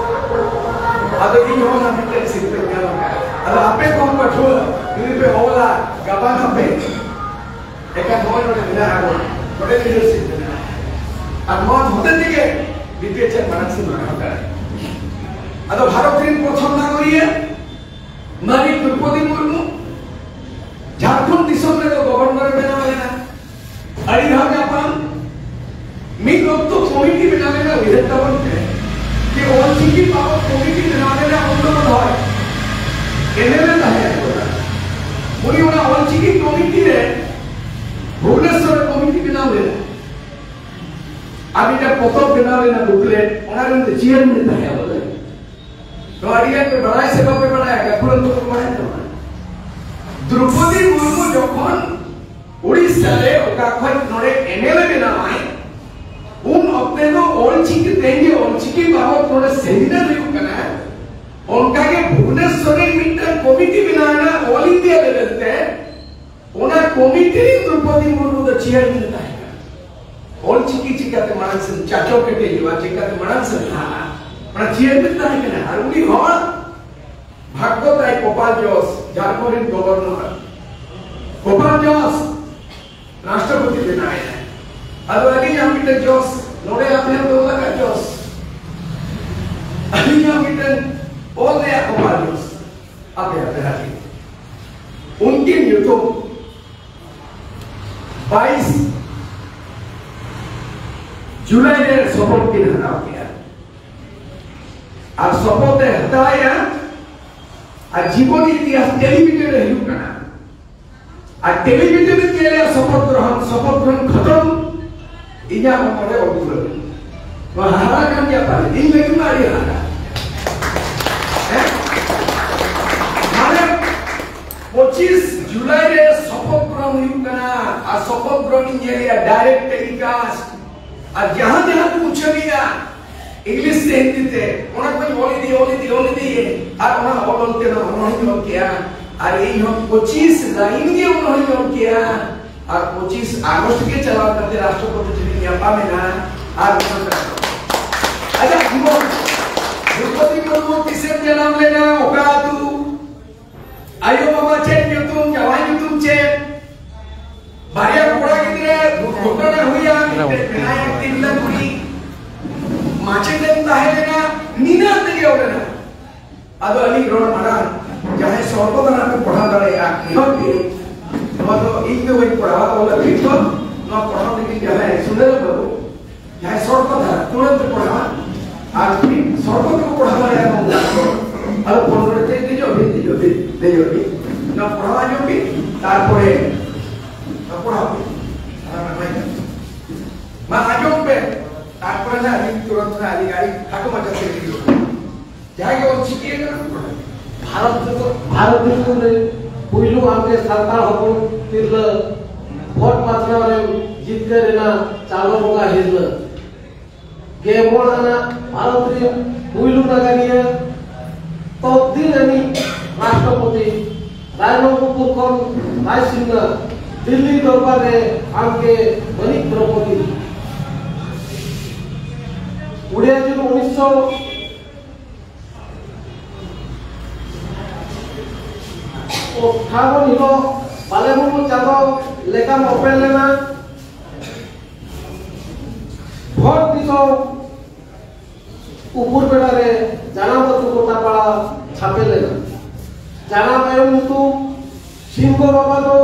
ᱟᱫᱚ ᱤᱧ ᱦᱚᱸ ᱚᱱᱟ ᱢᱤᱫᱴᱮᱱ ᱥᱤᱨᱯᱟᱹᱧ ᱧᱟᱢ ᱟᱠᱟᱫᱟ᱾ ᱟᱫᱚ ᱟᱯᱮ ᱠᱚᱦᱚᱸ ᱯᱟᱹᱴᱷᱩᱣᱟᱹ ᱡᱩᱫᱤ ᱯᱮ ᱚᱞᱟ, ᱜᱟᱵᱟᱱ ᱟᱯᱮ, ᱮᱱᱠᱷᱟᱱ ᱱᱚᱜᱼᱚᱭ ᱱᱚᱰᱮ ᱢᱮᱱᱟᱜᱼᱟ, ᱱᱚᱰᱮ leadership ᱢᱮᱱᱟᱜᱼᱟ᱾ ᱟᱨ ᱱᱚᱣᱟ ᱦᱚᱛᱮ ᱛᱮᱜᱮ literature ᱢᱟᱲᱟᱝ ᱥᱮᱫ ᱢᱟᱲᱟᱝ ᱫᱟᱲᱮᱭᱟᱜᱼᱟ᱾ ᱟᱫᱚ ᱵᱷᱟᱨᱚᱛ ᱨᱮᱱ ᱯᱨᱚᱛᱷᱚᱢ ᱱᱟᱜᱚᱨᱤᱭᱟᱹ ᱢᱟᱹᱱᱤᱡ ᱫᱨᱚᱯᱚᱫᱤ ᱢᱩᱨᱢᱩ ᱡᱷᱟᱲᱠᱷᱚᱸᱰ ᱫᱤᱥᱚᱢ ᱨᱮᱫᱚ governor ᱵᱮᱱᱟᱣ ᱞᱮᱱᱟ᱾ ᱟᱹᱰᱤ ᱫᱷᱟᱣ ᱧᱟᱯᱟᱢ, ᱢᱤᱫ ᱚᱠᱛᱚ committee ᱵᱮᱱᱟᱣ ᱞᱮᱱᱟ, ᱩᱭᱦᱟᱹᱨ ᱛᱟᱵᱚᱱ ᱯᱮ, ᱡᱮ ᱚᱞᱪᱤᱠᱤ ᱵᱟᱵᱚᱛ committee ᱵᱮᱱᱟᱣ ᱞᱮᱱᱟ, ᱩᱱ ᱫᱚ ᱢᱚᱱᱮ ᱦᱚᱭ MLA ᱛᱟᱦᱮᱸ ᱠᱟᱱᱟ᱾ ᱩᱱᱤ ᱚᱱᱟ ᱚᱞᱪᱤᱠᱤ committee ᱨᱮ ᱵᱷᱩᱵᱽᱱᱮᱥᱚᱨ ᱨᱮ committee ᱵᱮᱱᱟᱣ ᱞᱮᱱᱟ᱾ ᱟᱨ ᱢᱤᱫᱴᱟᱝ ᱯᱚᱛᱚᱵ ᱵᱮᱱᱟᱣ ᱞᱮᱱᱟ, booklet, ᱚᱱᱟ ᱨᱮ ᱩᱱᱤ ᱫᱚ chairman ᱛᱟᱦᱮᱸ ᱠᱟᱱᱟ᱾ ᱱᱚᱣᱟ ᱟᱹᱰᱤ ᱜᱟᱱ ᱯᱮ ᱵᱟᱲᱟᱭ ᱥᱮ ᱵᱟᱯᱮ ᱵᱟᱲᱟᱭᱟ, ᱜᱟᱹᱠᱷᱩᱲᱟᱱ ᱫᱚᱠᱚ ᱵᱟᱲᱟᱭ ᱛᱟᱵᱚᱱᱟ᱾ ᱫᱨᱚᱯᱚᱫᱤ ᱢᱩᱨᱢᱩ ᱡᱚᱠᱷᱚᱱ ᱩᱲᱤᱥᱥᱟ ᱨᱮ ᱚᱠᱟ ᱠᱷᱚᱱ ᱱᱚᱰᱮ MLA ᱵᱮᱱᱟᱣᱟᱭ, ᱩᱱ ᱚᱠᱛᱮ ᱫᱚ ᱚᱞᱪᱤᱠᱤ, ᱛᱮᱦᱮᱧ ᱡᱮ ᱚᱞᱪᱤᱠᱤ ᱵᱟᱵᱚᱛ ᱱᱚᱰᱮ seminar ᱦᱩᱭᱩᱜ ᱠᱟᱱᱟ, ᱚᱱᱠᱟᱜᱮ ᱵᱷᱩᱵᱽᱱᱮᱥᱚᱨ ᱨᱮ ᱢᱤᱫᱴᱟᱝ committee ᱵᱮᱱᱟᱣ ᱮᱱᱟ all India level ᱛᱮ᱾ ᱚᱱᱟ committee ᱨᱮ ᱫᱨᱚᱯᱚᱫᱤ ᱢᱩᱨᱢᱩ ᱫᱚ chairman ᱛᱟᱦᱮᱸ ᱠᱟᱱᱟ᱾ ᱚᱞᱪᱤᱠᱤ ᱪᱤᱠᱟᱹᱛᱮ ᱢᱟᱲᱟᱝ ᱥᱮᱫ ᱪᱟᱪᱚ ᱠᱮᱴᱮᱡᱚᱜᱼᱟ, ᱪᱤᱠᱟᱹᱛᱮ ᱢᱟᱲᱟᱝ ᱥᱮᱫ ᱞᱟᱦᱟᱜᱼᱟ, ᱚᱱᱟ chairman ᱛᱟᱦᱮᱸ ᱠᱟᱱᱟ᱾ ᱟᱨ ᱩᱱᱤ ᱦᱚᱲ ᱵᱷᱟᱜᱽᱜᱚ ᱛᱟᱭ ᱠᱚᱯᱟᱞ ᱡᱚᱥ, ᱡᱷᱟᱲᱠᱷᱚᱸᱰ ᱨᱮᱱ governor, ᱠᱚᱯᱟᱞ ᱡᱚᱥ ᱨᱟᱥᱴᱨᱚᱯᱚᱛᱤ ᱵᱮᱱᱟᱣ ᱮᱱᱟᱭ᱾ ᱟᱫᱚ ᱟᱹᱞᱤᱧᱟᱜ ᱢᱤᱫᱴᱮᱱ ᱡᱚᱥ, ᱱᱚᱰᱮ ᱟᱯᱮ ᱦᱚᱸ ᱫᱚᱦᱚ ᱞᱟᱜᱟᱜ ᱡᱚᱥ᱾ ᱟᱹᱞᱤᱧᱟᱜ ᱢᱤᱫᱴᱮᱱ ᱚᱞ ᱨᱮᱭᱟᱜ ᱠᱚ ᱯᱟᱨᱢᱤᱥ ᱟᱯᱮ ᱟᱯᱮ ᱦᱟᱹᱴᱤᱧ᱾ ᱩᱱᱠᱤᱱ ᱧᱩᱛᱩᱢ ᱵᱟᱭᱤᱥ ᱡᱩᱞᱟᱭ ᱨᱮ ᱥᱚᱯᱚᱛ ᱠᱤᱱ ᱦᱟᱛᱟᱣ ᱠᱮᱫᱟ᱾ ᱟᱨ ᱥᱚᱯᱚᱛ ᱮ ᱦᱟᱛᱟᱣᱮᱫᱼᱟ, ᱟᱨ ᱡᱤᱵᱚᱱ ᱤᱛᱤᱦᱟᱥ ᱴᱮᱞᱤᱵᱷᱤᱡᱚᱱ ᱨᱮ ᱦᱩᱭᱩᱜ ᱠᱟᱱᱟ᱾ ᱟᱨ ᱴᱮᱞᱤᱵᱷᱤᱡᱚᱱ ᱨᱮ ᱧᱮᱞᱮᱫᱼᱟ ᱥᱚᱯᱚᱛ ᱜᱨᱚᱦᱚᱱ, ᱥᱚᱯᱚᱛ ᱜᱨᱚᱦᱚᱱ ᱠᱷᱚᱛᱚᱢ, ᱤᱧᱟᱹᱜ ᱦᱚᱲᱢᱚ ᱨᱮ ᱚᱞ ᱯᱩᱨᱟᱹᱣ ᱮᱱᱟ᱾ ᱱᱚᱣᱟ ᱦᱟᱦᱟᱲᱟ ᱠᱟᱱ ᱜᱮᱭᱟ ᱯᱟᱞᱮ, ᱤᱧ ᱞᱟᱹᱜᱤᱫ ᱢᱟ ᱟᱹᱰᱤ ᱦᱟᱦᱟᱲᱟ᱾ ᱦᱮᱸ? ᱢᱟᱱᱮ ᱯᱚᱸᱪᱤᱥ ᱡᱩᱞᱟᱭ ᱨᱮ ᱥᱚᱯᱚᱛ ᱜᱨᱚᱦᱚᱱ ᱦᱩᱭᱩᱜ ᱠᱟᱱᱟ, ᱟᱨ ᱥᱚᱯᱚᱛ ᱜᱨᱚᱦᱚᱱ ᱤᱧ ᱧᱮᱞᱮᱜᱼᱟ direct telecast, ᱟᱨ ᱡᱟᱦᱟᱸ ᱡᱟᱦᱟᱸ ᱠᱚ ᱩᱪᱷᱟᱹᱱᱮᱜᱼᱟ ᱤᱝᱞᱤᱥ ᱛᱮ ᱦᱤᱱᱫᱤ ᱛᱮ, ᱚᱱᱟ ᱠᱚᱧ ᱚᱞ ᱤᱫᱤ, ᱚᱞ ᱤᱫᱤ, ᱚᱞ ᱤᱫᱤ, ᱟᱨ ᱚᱱᱟ ᱚᱞ ᱚᱞ ᱛᱮ ᱱᱚᱣᱟ ᱚᱱᱚᱬᱦᱮᱧ ᱚᱞ ᱠᱮᱜᱼᱟ᱾ ᱟᱨ ᱤᱧ ᱦᱚᱸ ᱯᱚᱸᱪᱤᱥ ᱞᱟᱭᱤᱱ ᱜᱮ ᱚᱱᱚᱬᱦᱮᱧ ᱚᱞ ᱠᱮᱜᱼᱟ᱾ ᱟᱨ ᱯᱚᱸᱪᱤᱥ ᱟᱜᱚᱥᱴ ᱜᱮ ᱪᱟᱞᱟᱣ ᱠᱟᱛᱮ ᱨᱟᱥᱴᱨᱚᱯᱚᱛᱤ ᱴᱷᱮᱱ ᱤᱧ ᱧᱟᱯᱟᱢ ᱮᱱᱟ᱾ ᱟᱨ ᱟᱡᱟᱜ ᱡᱤᱵᱚᱱ ᱫᱨᱚᱣᱯᱚᱫᱤ ᱢᱩᱨᱢᱩ ᱛᱤᱥᱮᱢ ᱡᱟᱱᱟᱢ ᱞᱮᱱᱟ, ᱚᱠᱟ ᱟᱹᱛᱩ, ᱟᱭᱳ ᱵᱟᱵᱟ ᱪᱮᱫ ᱧᱩᱛᱩᱢ, ᱡᱟᱶᱟᱭ ᱧᱩᱛᱩᱢ ᱪᱮᱫ, ᱵᱟᱨᱭᱟ ᱠᱚᱲᱟ ᱜᱤᱫᱽᱨᱟᱹ ᱫᱩᱨᱜᱷᱚᱴᱚᱱᱟ ᱦᱩᱭᱟ, ᱢᱤᱫᱴᱮᱱ ᱢᱮᱱᱟᱭᱟ ᱛᱤᱨᱞᱟᱹ ᱠᱩᱲᱤ, ᱢᱟᱪᱮᱛ ᱮᱢ ᱛᱟᱦᱮᱸ ᱞᱮᱱᱟ, ᱱᱤᱱᱟᱹᱜ ᱛᱮᱜᱮ ᱚᱸᱰᱮᱱᱟᱜ᱾ ᱟᱫᱚ ᱟᱹᱞᱤᱧ ᱨᱚᱲ ᱢᱟᱲᱟᱝ ᱡᱟᱦᱟᱸᱭ ᱥᱚᱨᱵᱚᱫᱟᱱᱟ ᱯᱮ ᱯᱟᱲᱦᱟᱣ ᱫᱟᱲᱮᱭᱟᱜᱼᱟ, ᱮᱦᱚᱵ ᱯᱮ᱾ ᱱᱚᱣᱟ ᱫᱚ ᱤᱧ ᱫᱚ ᱵᱟᱹᱧ ᱯᱟᱲᱦᱟᱣᱟ, ᱚᱞ ᱟᱹᱠᱷᱨᱤᱧ ᱫᱚ ᱱᱚᱣᱟ ᱯᱟᱲᱦᱟᱣ ᱞᱟᱹᱜᱤᱫ ᱡᱟᱦᱟᱸᱭ ᱥᱩᱱᱟᱹᱨᱟᱢ ᱵᱟᱹᱵᱩ, ᱡᱟᱦᱟᱸᱭ ᱥᱚᱨᱵᱚᱫᱟᱱᱟ ᱛᱩᱨᱟᱹᱱᱛ ᱯᱟᱲᱦᱟᱣᱟ, ᱟᱨ ᱥᱚᱨᱵᱚ ᱛᱮᱠᱚ ᱯᱟᱲᱦᱟᱣ ᱫᱟᱲᱮᱭᱟᱜᱼᱟ, ᱟᱫᱚ ᱯᱷᱳᱱ ᱠᱚᱨᱮ ᱪᱮᱫ ᱫᱮᱡᱚᱜ ᱵᱤᱱ, ᱫᱮᱡᱚᱜ ᱵᱤᱱ, ᱫᱮᱡᱚᱜ ᱵᱤᱱ, ᱱᱚᱣᱟ ᱯᱟᱲᱦᱟᱣ ᱟᱸᱡᱚᱢ ᱵᱤᱱ, ᱛᱟᱨᱯᱚᱨᱮ ᱱᱚᱣᱟ ᱯᱟᱲᱦᱟᱣ ᱵᱤᱱ᱾ ᱢᱟ ᱟᱸᱡᱚᱢ ᱯᱮ, ᱛᱟᱨᱯᱚᱨᱮ ᱱᱟᱜ ᱟᱹᱞᱤᱧ ᱛᱩᱨᱟᱹᱱᱛ ᱱᱟᱜ ᱟᱹᱞᱤᱧ ᱟᱹᱰᱤ ᱠᱷᱟᱴᱚ ᱢᱟᱪᱷᱟ ᱛᱮ ᱞᱤᱧ ᱨᱚᱲᱟ᱾ ᱡᱟᱦᱟᱸᱭ ᱜᱮ ᱚᱞ ᱪᱤᱠᱤ ᱟᱠᱟᱱᱟ, ᱵᱷᱟᱨᱚᱛ ᱫᱤᱥᱚᱢ, ᱵᱷᱟᱨᱚᱛ ᱫᱤᱥᱚᱢ ᱨᱮ ᱯᱩᱭᱞᱩ ᱟᱢᱜᱮ ᱥᱟᱱᱛᱟᱲ ᱦᱚᱯᱚᱱ ᱛᱤᱨᱞᱟᱹ ᱵᱷᱳᱴ ᱵᱟᱪᱷᱱᱟᱣ ᱨᱮᱢ ᱡᱤᱛᱠᱟᱹᱨ ᱮᱱᱟ ᱪᱟᱸᱫᱚ ᱵᱚᱸᱜᱟ ᱦᱤᱨᱞᱟᱹ᱾ ᱜᱮᱞ ᱢᱚᱬ ᱟᱱᱟᱜ ᱵᱷᱟᱨᱚᱛ ᱨᱮᱱ ᱯᱩᱭᱞᱩ ᱱᱟᱜᱟᱨᱤᱭᱟᱹ ᱛᱚᱛᱫᱤᱱ ᱟᱹᱱᱤᱡ ᱨᱟᱥᱴᱨᱚᱯᱚᱛᱤ ᱨᱟᱭᱨᱚᱝᱯᱩᱨ ᱠᱷᱚᱱ ᱨᱟᱭᱥᱤᱝᱦᱟ ᱫᱤᱞᱞᱤ ᱫᱚᱨᱵᱟᱨ ᱨᱮ ᱟᱢᱜᱮ ᱢᱟᱹᱱᱤᱡ ᱫᱨᱚᱯᱚᱫᱤ᱾ ᱠᱩᱲᱤ ᱡᱩᱱ ᱩᱱᱤᱥᱥᱚ ᱚᱴᱷᱟᱵᱚᱱ ᱦᱤᱞᱳᱜ ᱵᱟᱞᱮ ᱢᱩᱨᱢᱩ ᱪᱟᱸᱫᱚ ᱞᱮᱠᱟᱢ ᱚᱯᱮᱞ ᱞᱮᱱᱟ᱾ ᱵᱷᱳᱴ ᱫᱤᱥᱚᱢ ᱩᱯᱩᱨ ᱵᱮᱲᱟ ᱨᱮ ᱡᱟᱱᱟᱢ ᱟᱹᱛᱩ ᱜᱚᱴᱟᱯᱟᱲᱟ ᱪᱷᱟᱯᱮ ᱞᱮᱱᱟ᱾ ᱡᱟᱱᱟᱢ ᱟᱭᱳ ᱧᱩᱛᱩᱢ ᱥᱤᱝᱜᱚ ᱵᱟᱵᱟ ᱫᱚ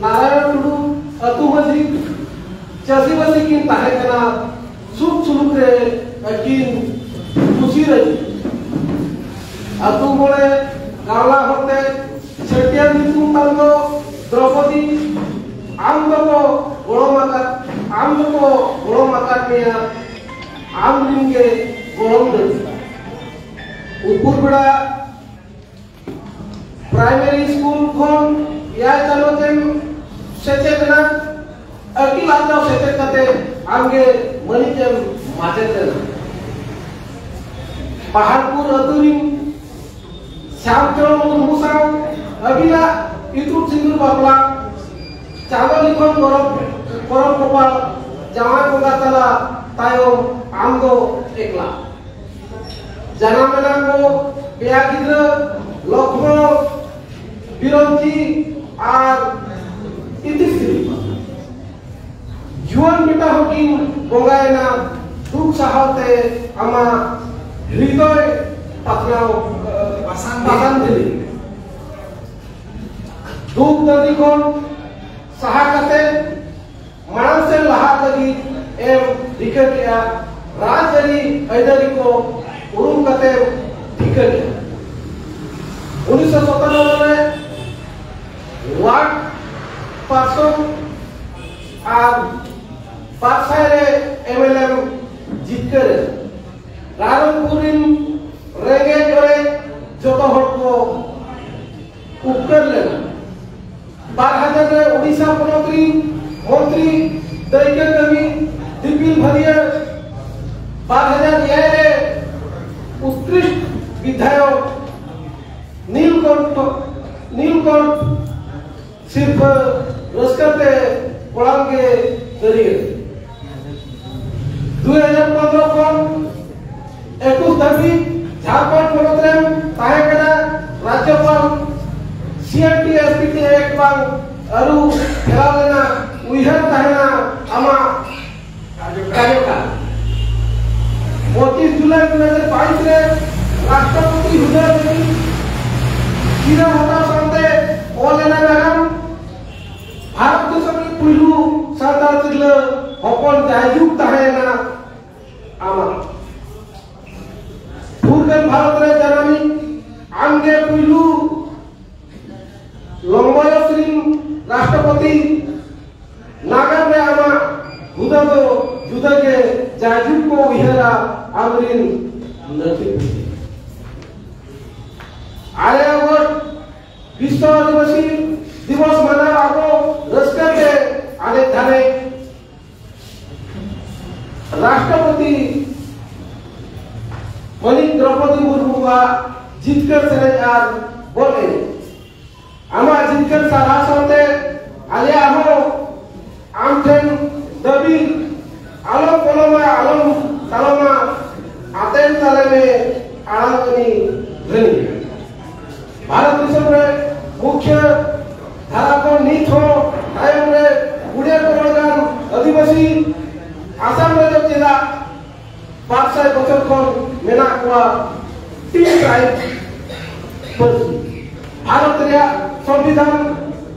ᱱᱟᱨᱟᱭᱚᱱ ᱴᱩᱰᱩ ᱟᱹᱛᱩ ᱢᱟᱹᱡᱷᱤ ᱪᱟᱹᱥᱤᱵᱟᱹᱥᱤ ᱠᱤᱱ ᱛᱟᱦᱮᱸ ᱠᱟᱱᱟ᱾ ᱥᱩᱠ ᱥᱩᱞᱩᱠ ᱨᱮ ᱟᱹᱠᱤᱱ ᱠᱩᱥᱤ ᱨᱟᱹᱡᱤ᱾ ᱟᱹᱛᱩ ᱢᱚᱬᱮ ᱜᱟᱶᱞᱟ ᱦᱚᱲᱛᱮ ᱪᱷᱟᱹᱴᱭᱟᱹᱨ ᱧᱩᱛᱩᱢ ᱛᱟᱢ ᱫᱚ ᱫᱨᱚᱯᱚᱫᱤ᱾ ᱟᱢ ᱫᱚᱠᱚ ᱜᱚᱲᱚᱢ ᱟᱠᱟᱫ, ᱟᱢ ᱫᱚᱠᱚ ᱜᱚᱲᱚᱢ ᱟᱠᱟᱫ ᱢᱮᱭᱟ, ᱟᱢ ᱨᱤᱱ ᱜᱮ ᱜᱚᱲᱚᱢ ᱫᱟᱹᱭ᱾ ᱩᱯᱩᱨ ᱵᱮᱲᱟ ᱯᱨᱟᱭᱢᱟᱨᱤ ᱥᱠᱩᱞ ᱠᱷᱚᱱ ᱮᱭᱟᱭ ᱪᱟᱱᱟᱪ ᱮᱢ ᱥᱮᱪᱮᱫ ᱮᱱᱟ᱾ ᱟᱹᱠᱤᱞ ᱟᱨᱡᱟᱣ ᱥᱮᱪᱮᱫ ᱠᱟᱛᱮ ᱟᱢᱜᱮ ᱢᱟᱹᱱᱤᱡ ᱮᱢ ᱢᱟᱪᱮᱫ ᱞᱮᱱᱟ᱾ ᱯᱟᱦᱟᱲᱯᱩᱨ ᱟᱹᱛᱩ ᱨᱤᱱ ᱥᱟᱢᱪᱚᱨᱚᱱ ᱢᱩᱨᱢᱩ ᱥᱟᱶ ᱟᱹᱵᱤᱱᱟᱜ ᱤᱛᱩᱫ ᱥᱤᱸᱫᱩᱨ ᱵᱟᱯᱞᱟ, ᱪᱟᱸᱫᱚ ᱞᱤᱠᱷᱚᱱ ᱯᱚᱨᱚᱵᱽ, ᱯᱚᱨᱚᱵᱽ ᱠᱚᱯᱟᱲ, ᱡᱟᱶᱟᱭ ᱵᱚᱸᱜᱟ ᱛᱟᱞᱟ ᱛᱟᱭᱚᱢ ᱟᱢ ᱫᱚ ᱮᱠᱞᱟ᱾ ᱡᱟᱱᱟᱢ ᱮᱱᱟ ᱠᱚ ᱯᱮᱭᱟ ᱜᱤᱫᱽᱨᱟᱹ, ᱞᱚᱠᱷᱢᱚ, ᱵᱤᱨᱚᱧᱪᱤ ᱟᱨ ᱤᱛᱤᱥᱨᱤ᱾ ᱡᱩᱣᱟᱹᱱ ᱵᱮᱴᱟ ᱦᱚᱸᱠᱤᱱ ᱵᱚᱸᱜᱟᱭᱮᱱᱟ᱾ ᱫᱩᱠ ᱥᱟᱦᱟᱣ ᱛᱮ ᱟᱢᱟᱜ ᱦᱨᱤᱫᱚᱭ ᱯᱟᱛᱷᱱᱟᱣ, ᱵᱟᱥᱟᱱ ᱵᱟᱥᱟᱱ ᱫᱤᱞᱤ᱾ ᱫᱩᱠ ᱫᱟᱹᱵᱤ ᱠᱷᱚᱱ ᱥᱟᱦᱟ ᱠᱟᱛᱮ ᱢᱟᱲᱟᱝ ᱥᱮᱫ ᱞᱟᱦᱟᱜ ᱞᱟᱹᱜᱤᱫ ᱮᱢ ᱨᱤᱠᱟᱹ ᱠᱮᱜᱼᱟ᱾ ᱨᱟᱡᱽᱟᱹᱨᱤ ᱟᱹᱭᱫᱟᱹᱨᱤ ᱠᱚ ᱩᱨᱩᱢ ᱠᱟᱛᱮ ᱴᱷᱤᱠᱟᱹ ᱠᱮᱜᱼᱟ᱾ ᱩᱱᱤᱥᱥᱚ ᱥᱟᱛᱟᱱᱱᱚ ᱨᱮ ᱣᱟᱨᱰ ᱯᱟᱨᱥᱚᱱ ᱟᱨ ᱯᱟᱨᱥᱟᱭ ᱨᱮ ᱮᱢ ᱮᱞ ᱮᱢ ᱡᱤᱛᱠᱟᱹᱨ ᱮᱱᱟ᱾ ᱨᱟᱭᱨᱚᱝᱯᱩᱨ ᱨᱤᱱ ᱨᱮᱸᱜᱮᱡ ᱚᱨᱮᱡ ᱡᱚᱛᱚ ᱦᱚᱲ ᱠᱚ ᱩᱯᱠᱟᱹᱨ ᱞᱮᱱᱟ᱾ ᱵᱟᱨ ᱦᱟᱡᱟᱨ ᱨᱮ ᱳᱰᱤᱥᱟ ᱯᱚᱱᱚᱛ ᱨᱤᱱ ᱢᱚᱱᱛᱨᱤ ᱫᱟᱹᱭᱠᱟᱹ ᱠᱟᱹᱢᱤ ᱫᱤᱯᱤᱞ ᱵᱷᱟᱹᱨᱤᱭᱟᱹ, ᱵᱟᱨ ᱦᱟᱡᱟᱨ ᱮᱭᱟᱭ ᱨᱮ ᱩᱛᱠᱨᱤᱥᱴ ᱵᱤᱫᱷᱟᱭᱚᱠ ᱱᱤᱞᱠᱚᱱᱴᱷ, ᱱᱤᱞᱠᱚᱱᱴᱷ ᱥᱤᱨᱯᱷᱟᱹ ᱨᱟᱹᱥᱠᱟᱹ ᱛᱮ ᱠᱚᱲᱟᱢ ᱜᱮ ᱫᱟᱹᱨᱭᱟᱹ᱾ ᱫᱩᱭ ᱦᱟᱡᱟᱨ ᱯᱚᱱᱨᱚ ᱠᱷᱚᱱ ᱮᱠᱩᱥ ᱫᱷᱟᱹᱵᱤᱡ ᱡᱷᱟᱲᱠᱷᱚᱸᱰ ᱯᱚᱱᱚᱛ ᱨᱮᱢ ᱛᱟᱦᱮᱸ ᱠᱟᱱᱟ ᱨᱟᱡᱽᱡᱚᱯᱟᱞ, C R T S P T act ᱵᱟᱝ ᱟᱹᱨᱩ ᱯᱷᱮᱨᱟᱣ ᱞᱮᱱᱟ, ᱩᱭᱦᱟᱹᱨ ᱛᱟᱦᱮᱱᱟ ᱟᱢᱟᱜ ᱠᱟᱨᱭᱚᱠᱟᱞ᱾ ᱯᱚᱸᱪᱤᱥ ᱫᱩ ᱦᱟᱡᱟᱨ ᱵᱟᱭᱤᱥ ᱨᱮ ᱨᱟᱥᱴᱨᱚᱯᱚᱛᱤ ᱦᱩᱫᱟᱹ ᱞᱟᱹᱜᱤᱫ ᱜᱤᱨᱟᱹ ᱦᱟᱛᱟᱣ ᱥᱟᱶᱛᱮ ᱚᱞ ᱮᱱᱟ ᱱᱟᱜᱟᱢ᱾ ᱵᱷᱟᱨᱚᱛ ᱫᱤᱥᱚᱢ ᱨᱮ ᱯᱩᱭᱞᱩ ᱥᱟᱱᱛᱟᱲ ᱛᱤᱨᱞᱟᱹ ᱦᱚᱯᱚᱱ ᱡᱟᱭᱡᱩᱜᱽ ᱛᱟᱦᱮᱸ ᱮᱱᱟ ᱟᱢᱟᱜ᱾ ᱯᱷᱩᱨᱜᱟᱹᱞ ᱵᱷᱟᱨᱚᱛ ᱨᱮ ᱡᱟᱱᱟᱢᱤᱡ ᱟᱢᱜᱮ ᱯᱩᱭᱞᱩ ᱞᱚᱝᱜᱚᱭᱚᱥ ᱨᱤᱱ ᱨᱟᱥᱴᱨᱚᱯᱚᱛᱤ᱾ ᱱᱟᱜᱟᱢ ᱨᱮ ᱟᱢᱟᱜ ᱦᱩᱫᱟᱹ ᱫᱚ ᱡᱩᱫᱟᱹ ᱜᱮ ᱡᱟᱭᱡᱩᱜᱽ ᱠᱚ ᱩᱭᱦᱟᱹᱨᱟ ᱟᱢᱨᱤᱱ ᱞᱟᱹᱴᱩ ᱯᱩᱛᱤ᱾ ᱟᱨᱮ ᱟᱜᱚᱥᱴ ᱵᱤᱥᱥᱚ ᱟᱹᱫᱤᱵᱟᱹᱥᱤ ᱫᱤᱵᱚᱥ ᱢᱟᱱᱟᱣ ᱟᱵᱚ ᱨᱟᱹᱥᱠᱟᱹ ᱛᱮ ᱟᱞᱮ ᱫᱷᱟᱨᱮ ᱨᱟᱥᱴᱨᱚᱯᱚᱛᱤ ᱢᱟᱹᱱᱤᱡ ᱫᱨᱚᱯᱚᱫᱤ ᱢᱩᱨᱢᱩᱣᱟᱜ ᱡᱤᱛᱠᱟᱹᱨ ᱥᱮᱨᱮᱧ ᱟᱨ ᱵᱚᱞ ᱮᱱᱮᱡ᱾ ᱟᱢᱟᱜ ᱡᱤᱛᱠᱟᱹᱨ ᱥᱟᱨᱦᱟᱣ ᱥᱟᱶᱛᱮ ᱟᱞᱮᱭᱟᱜ ᱦᱚᱸ ᱟᱢ ᱴᱷᱮᱱ ᱫᱟᱹᱵᱤ, ᱟᱞᱚᱢ ᱯᱚᱞᱚᱢᱟ, ᱟᱞᱚᱢ ᱛᱟᱞᱚᱢᱟ, ᱟᱛᱮᱱ ᱛᱟᱞᱮ ᱢᱮ ᱟᱲᱟᱝ ᱟᱹᱱᱤ ᱫᱷᱟᱹᱱᱤ᱾ ᱵᱷᱟᱨᱚᱛ ᱫᱤᱥᱚᱢ ᱨᱮ ᱢᱩᱠᱷᱭᱟᱹ ᱫᱷᱟᱨᱟ ᱠᱷᱚᱱ ᱱᱤᱛ ᱦᱚᱸ ᱛᱟᱭᱚᱢ ᱨᱮ ᱠᱩᱲᱤᱭᱟᱹ ᱠᱚ ᱦᱚᱲ ᱜᱟᱱ ᱟᱹᱫᱤᱵᱟᱹᱥᱤ ᱟᱥᱟᱢ ᱨᱮᱫᱚ ᱪᱮᱫᱟᱜ ᱵᱟᱨ ᱥᱟᱭ ᱵᱚᱪᱷᱚᱨ ᱠᱷᱚᱱ ᱢᱮᱱᱟᱜ ᱠᱚᱣᱟ ᱴᱤ ᱴᱨᱟᱭᱤᱵ ᱯᱟᱹᱨᱥᱤ᱾ ᱵᱷᱟᱨᱚᱛ ᱨᱮᱭᱟᱜ ᱥᱚᱝᱵᱤᱫᱷᱟᱱ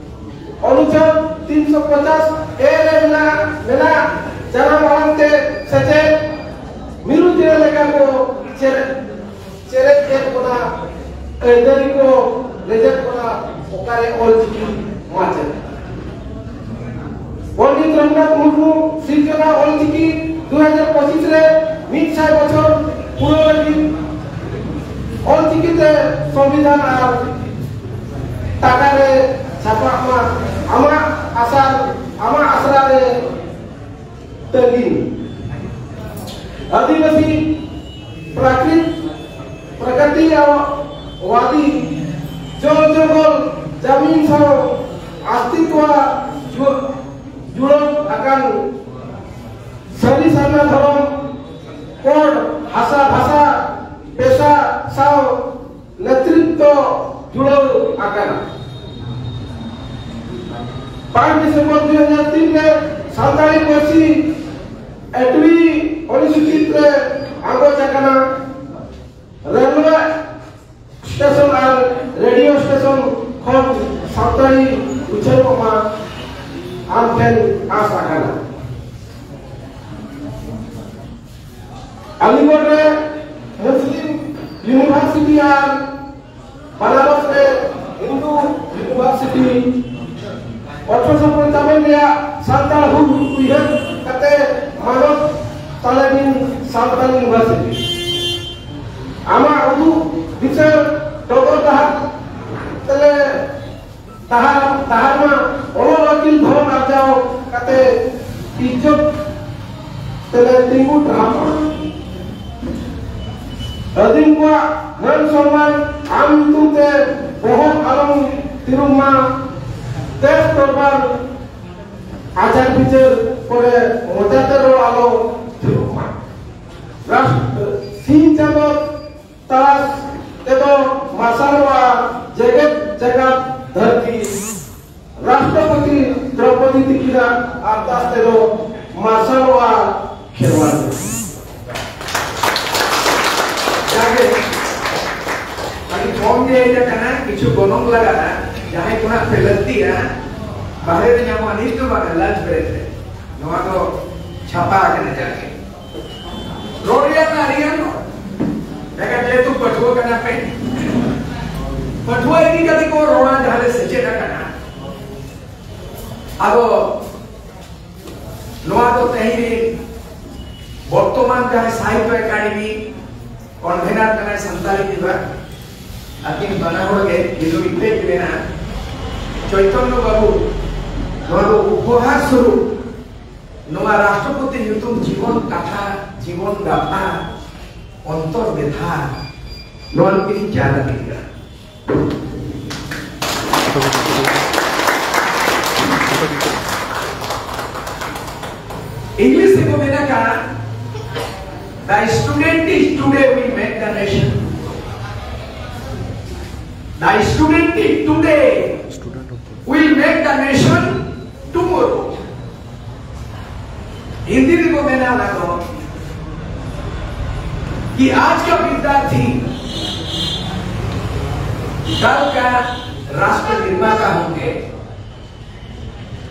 ᱚᱱᱩᱪᱷᱮᱫ ᱛᱤᱱᱥᱚ ᱯᱚᱧᱪᱟᱥ ᱮ ᱨᱮ ᱢᱮᱱᱟᱜ, ᱢᱮᱱᱟᱜ ᱡᱟᱱᱟᱢ ᱟᱲᱟᱝ ᱛᱮ ᱥᱮᱪᱮᱫ ᱢᱤᱨᱩ ᱪᱮᱬᱮ ᱞᱮᱠᱟ ᱠᱚ ᱪᱮᱨᱮᱡ, ᱪᱮᱨᱮᱡ ᱮᱫ ᱵᱚᱱᱟ, ᱟᱹᱭᱫᱟᱹᱨᱤ ᱠᱚ ᱨᱮᱡᱮᱫ ᱵᱚᱱᱟ, ᱚᱠᱟᱨᱮ ᱚᱞᱪᱤᱠᱤ ᱢᱟᱪᱮᱫ? ᱯᱚᱱᱰᱤᱛ ᱨᱚᱜᱷᱩᱱᱟᱛᱷ ᱢᱩᱨᱢᱩ ᱥᱤᱨᱡᱚᱱᱟ ᱚᱞᱪᱤᱠᱤ ᱫᱩ ᱦᱟᱡᱟᱨ ᱯᱚᱸᱪᱤᱥ ᱨᱮ ᱢᱤᱫ ᱥᱟᱭ ᱵᱚᱪᱷᱚᱨ ᱯᱩᱨᱟᱹᱣ ᱞᱟᱹᱜᱤᱫ ᱚᱞᱪᱤᱠᱤ ᱛᱮ ᱥᱚᱝᱵᱤᱫᱷᱟᱱ ᱟᱨ ᱴᱟᱠᱟ ᱨᱮ ᱪᱷᱟᱯᱟᱜ ᱢᱟ ᱟᱢᱟᱜ ᱟᱥᱟ, ᱟᱢᱟᱜ ᱟᱥᱨᱟ ᱨᱮ ᱛᱟᱹᱜᱤᱱ᱾ ᱟᱹᱫᱤᱵᱟᱹᱥᱤ ᱯᱨᱟᱠᱨᱤᱛ, ᱯᱨᱟᱠᱨᱤᱛᱤᱠ ᱣᱟᱫᱤ ᱡᱚᱞ ᱡᱚᱝᱜᱚᱞ ᱡᱟᱢᱤᱱ ᱥᱟᱶ ᱟᱥᱛᱤᱛᱣᱟ ᱡᱩ-, ᱡᱩᱲᱟᱹᱣ ᱟᱠᱟᱱ ᱥᱟᱹᱨᱤ ᱥᱟᱨᱱᱟ ᱫᱷᱚᱨᱚᱢ ᱠᱚᱲ ᱦᱟᱥᱟ ᱵᱷᱟᱥᱟ ᱯᱮᱥᱟ ᱥᱟᱶ ᱱᱮᱛᱨᱤᱛᱵ ᱡᱩᱲᱟᱹᱣ ᱟᱠᱟᱱᱟ᱾ ᱯᱟᱸᱪ ᱰᱤᱥᱮᱢᱵᱚᱨ ᱫᱩ ᱦᱟᱡᱟᱨ ᱛᱤᱱ ᱨᱮ ᱥᱟᱱᱛᱟᱲᱤ ᱯᱟᱹᱨᱥᱤ ᱮᱴᱵᱤ ᱚᱱᱩᱥᱩᱪᱤᱛ ᱨᱮ ᱟᱸᱜᱚᱪ ᱟᱠᱟᱱᱟ᱾ ᱨᱮᱞᱣᱮ ᱥᱴᱮᱥᱚᱱ ᱟᱨ ᱨᱮᱰᱤᱭᱳ ᱥᱴᱮᱥᱚᱱ ᱠᱷᱚᱱ ᱥᱟᱱᱛᱟᱲᱤ ᱩᱪᱷᱟᱹᱱᱚᱜ ᱢᱟ, ᱟᱢ ᱴᱷᱮᱱ ᱟᱸᱥ ᱟᱠᱟᱱᱟ᱾ ᱟᱞᱤᱜᱚᱲ ᱨᱮ ᱢᱩᱥᱞᱤᱢ ᱤᱭᱩᱱᱤᱵᱷᱟᱨᱥᱤᱴᱤ ᱟᱨ ᱵᱟᱱᱟᱨᱚᱥ ᱨᱮ ᱦᱤᱱᱫᱩ ᱤᱭᱩᱱᱤᱵᱷᱟᱨᱥᱤᱴᱤ, ᱟᱴᱷᱨᱚᱥᱚ ᱯᱚᱧᱪᱟᱵᱚᱱ ᱨᱮᱭᱟᱜ ᱥᱟᱱᱛᱟᱲ ᱦᱩᱞ ᱩᱭᱦᱟᱹᱨ ᱠᱟᱛᱮ ᱢᱟᱱᱚᱛ ᱛᱟᱞᱮᱵᱤᱱ ᱥᱟᱱᱛᱟᱲ ᱤᱭᱩᱱᱤᱵᱷᱟᱨᱥᱤᱴᱤ᱾ ᱟᱢᱟᱜ ᱩᱫᱩᱜ ᱵᱤᱪᱟᱹᱨ ᱰᱚᱜᱚᱨ ᱰᱟᱦᱟᱨ ᱛᱮᱞᱮ ᱰᱟᱦᱟᱨ, ᱰᱟᱦᱟᱨ ᱢᱟ ᱚᱞᱚᱜ ᱟᱹᱠᱤᱞ ᱫᱷᱚᱱ ᱟᱨᱡᱟᱣ ᱠᱟᱛᱮ ᱤᱡᱽᱡᱚᱛ ᱛᱮᱞᱮ ᱛᱤᱸᱜᱩ ᱴᱟᱨᱦᱟᱣ ᱢᱟ᱾ ᱟᱹᱫᱤᱢ ᱠᱚᱣᱟᱜ ᱢᱟᱹᱱ ᱥᱚᱱᱢᱟᱱ ᱟᱢ ᱧᱩᱛᱩᱢ ᱛᱮ ᱵᱚᱦᱚᱜ ᱟᱞᱚᱢ ᱛᱤᱨᱩᱢ ᱢᱟ᱾ ᱫᱮᱥ ᱫᱚᱨᱵᱟᱨ ᱟᱪᱟᱨ ᱵᱤᱪᱟᱹᱨ ᱠᱚᱨᱮ ᱢᱚᱪᱟᱛᱮ ᱨᱚᱲ ᱟᱞᱚ ᱛᱤᱨᱩᱢ ᱢᱟ᱾ ᱨᱟᱥᱴᱨ ᱥᱤᱧ ᱪᱟᱸᱫᱚ ᱛᱟᱨᱟᱥ ᱛᱮᱫᱚ ᱢᱟᱨᱥᱟᱞᱚᱜᱼᱟ ᱡᱮᱜᱮᱛ ᱡᱟᱠᱟᱛ ᱫᱷᱟᱹᱨᱛᱤ᱾ ᱨᱟᱥᱴᱨᱚᱯᱚᱛᱤ ᱫᱨᱚᱯᱚᱫᱤ ᱛᱤᱠᱤᱱᱟᱜ ᱟᱨᱫᱟᱥ ᱛᱮᱫᱚ ᱢᱟᱨᱥᱟᱞᱚᱜᱼᱟ ᱠᱷᱮᱨᱣᱟᱲ ᱫᱷᱟᱹᱨᱛᱤ᱾ ᱡᱟᱜᱮ, ᱟᱹᱰᱤ ᱠᱚᱢ ᱜᱮ ᱦᱮᱡ ᱟᱠᱟᱱᱟ, ᱠᱤᱪᱷᱩ ᱜᱚᱱᱚᱝ ᱞᱟᱜᱟᱜᱼᱟ᱾ ᱡᱟᱦᱟᱸᱭ ᱠᱚ ᱱᱟᱜ ᱯᱮ ᱞᱟᱹᱠᱛᱤᱜᱼᱟ, ᱵᱟᱦᱨᱮ ᱨᱮ ᱧᱟᱢᱚᱜᱼᱟ, ᱱᱤᱛ ᱫᱚ ᱵᱟᱝᱟ, ᱞᱟᱧᱪ ᱵᱨᱮᱠ ᱨᱮ᱾ ᱱᱚᱣᱟ ᱫᱚ ᱪᱷᱟᱯᱟ ᱟᱠᱟᱱᱟ ᱡᱟᱜᱮ᱾ ᱨᱚᱲ ᱨᱮᱭᱟᱜ ᱢᱟ ᱟᱹᱰᱤ ᱜᱟᱱ ᱫᱚ᱾ ᱮᱱᱠᱷᱟᱱ ᱡᱮᱦᱮᱛᱩ ᱯᱟᱹᱴᱷᱩᱣᱟᱹ ᱠᱟᱱᱟ ᱯᱮ, ᱯᱟᱹᱴᱷᱩᱣᱟᱹ ᱤᱫᱤ ᱠᱟᱛᱮ ᱠᱚ ᱨᱚᱲᱟ ᱡᱟᱦᱟᱸ ᱨᱮ ᱥᱮᱪᱮᱫ ᱟᱠᱟᱱᱟ᱾ ᱟᱫᱚ ᱱᱚᱣᱟ ᱫᱚ ᱛᱮᱦᱮᱧ ᱨᱤᱱ ᱵᱚᱨᱛᱚᱢᱟᱱ ᱡᱟᱦᱟᱸᱭ ᱥᱟᱦᱤᱛᱛᱚ ᱮᱠᱟᱰᱮᱢᱤ ᱠᱚᱱᱵᱷᱮᱱᱟᱨ ᱠᱟᱱᱟᱭ ᱥᱟᱱᱛᱟᱲᱤ ᱵᱤᱵᱷᱟᱜᱽ, ᱟᱹᱠᱤᱱ ᱵᱟᱱᱟ ᱦᱚᱲ ᱜᱮ ᱡᱩᱫᱤ ᱢᱤᱫᱴᱮᱡ ᱢᱮᱱᱟᱜᱼᱟ, ᱪᱳᱭᱛᱚᱱᱱᱚ ᱵᱟᱹᱵᱩ, ᱱᱚᱣᱟ ᱫᱚ ᱩᱯᱚᱦᱟᱨ ᱥᱚᱨᱩᱯ ᱱᱚᱣᱟ ᱨᱟᱥᱴᱨᱚᱯᱚᱛᱤ ᱧᱩᱛᱩᱢ ᱡᱤᱵᱚᱱ ᱠᱟᱛᱷᱟ, ᱡᱤᱵᱚᱱ ᱜᱟᱛᱷᱟ, ᱚᱱᱛᱚᱨ ᱵᱮᱛᱷᱟ, ᱱᱚᱣᱟ ᱱᱩᱠᱤᱱ ᱪᱟᱞ ᱟᱹᱫᱤᱧ ᱠᱟᱱᱟ᱾ ᱤᱝᱞᱤᱥ ᱨᱮᱠᱚ ᱢᱮᱱ ᱟᱠᱟᱫ, "The student is today will make the nation." The student is today will make the nation tomorrow. Hindi ᱨᱮᱠᱚ ᱢᱮᱱᱟ ᱚᱱᱟ ᱫᱚ, कि आज का विद्यार्थी कल का राष्ट्र निर्माता होंगे।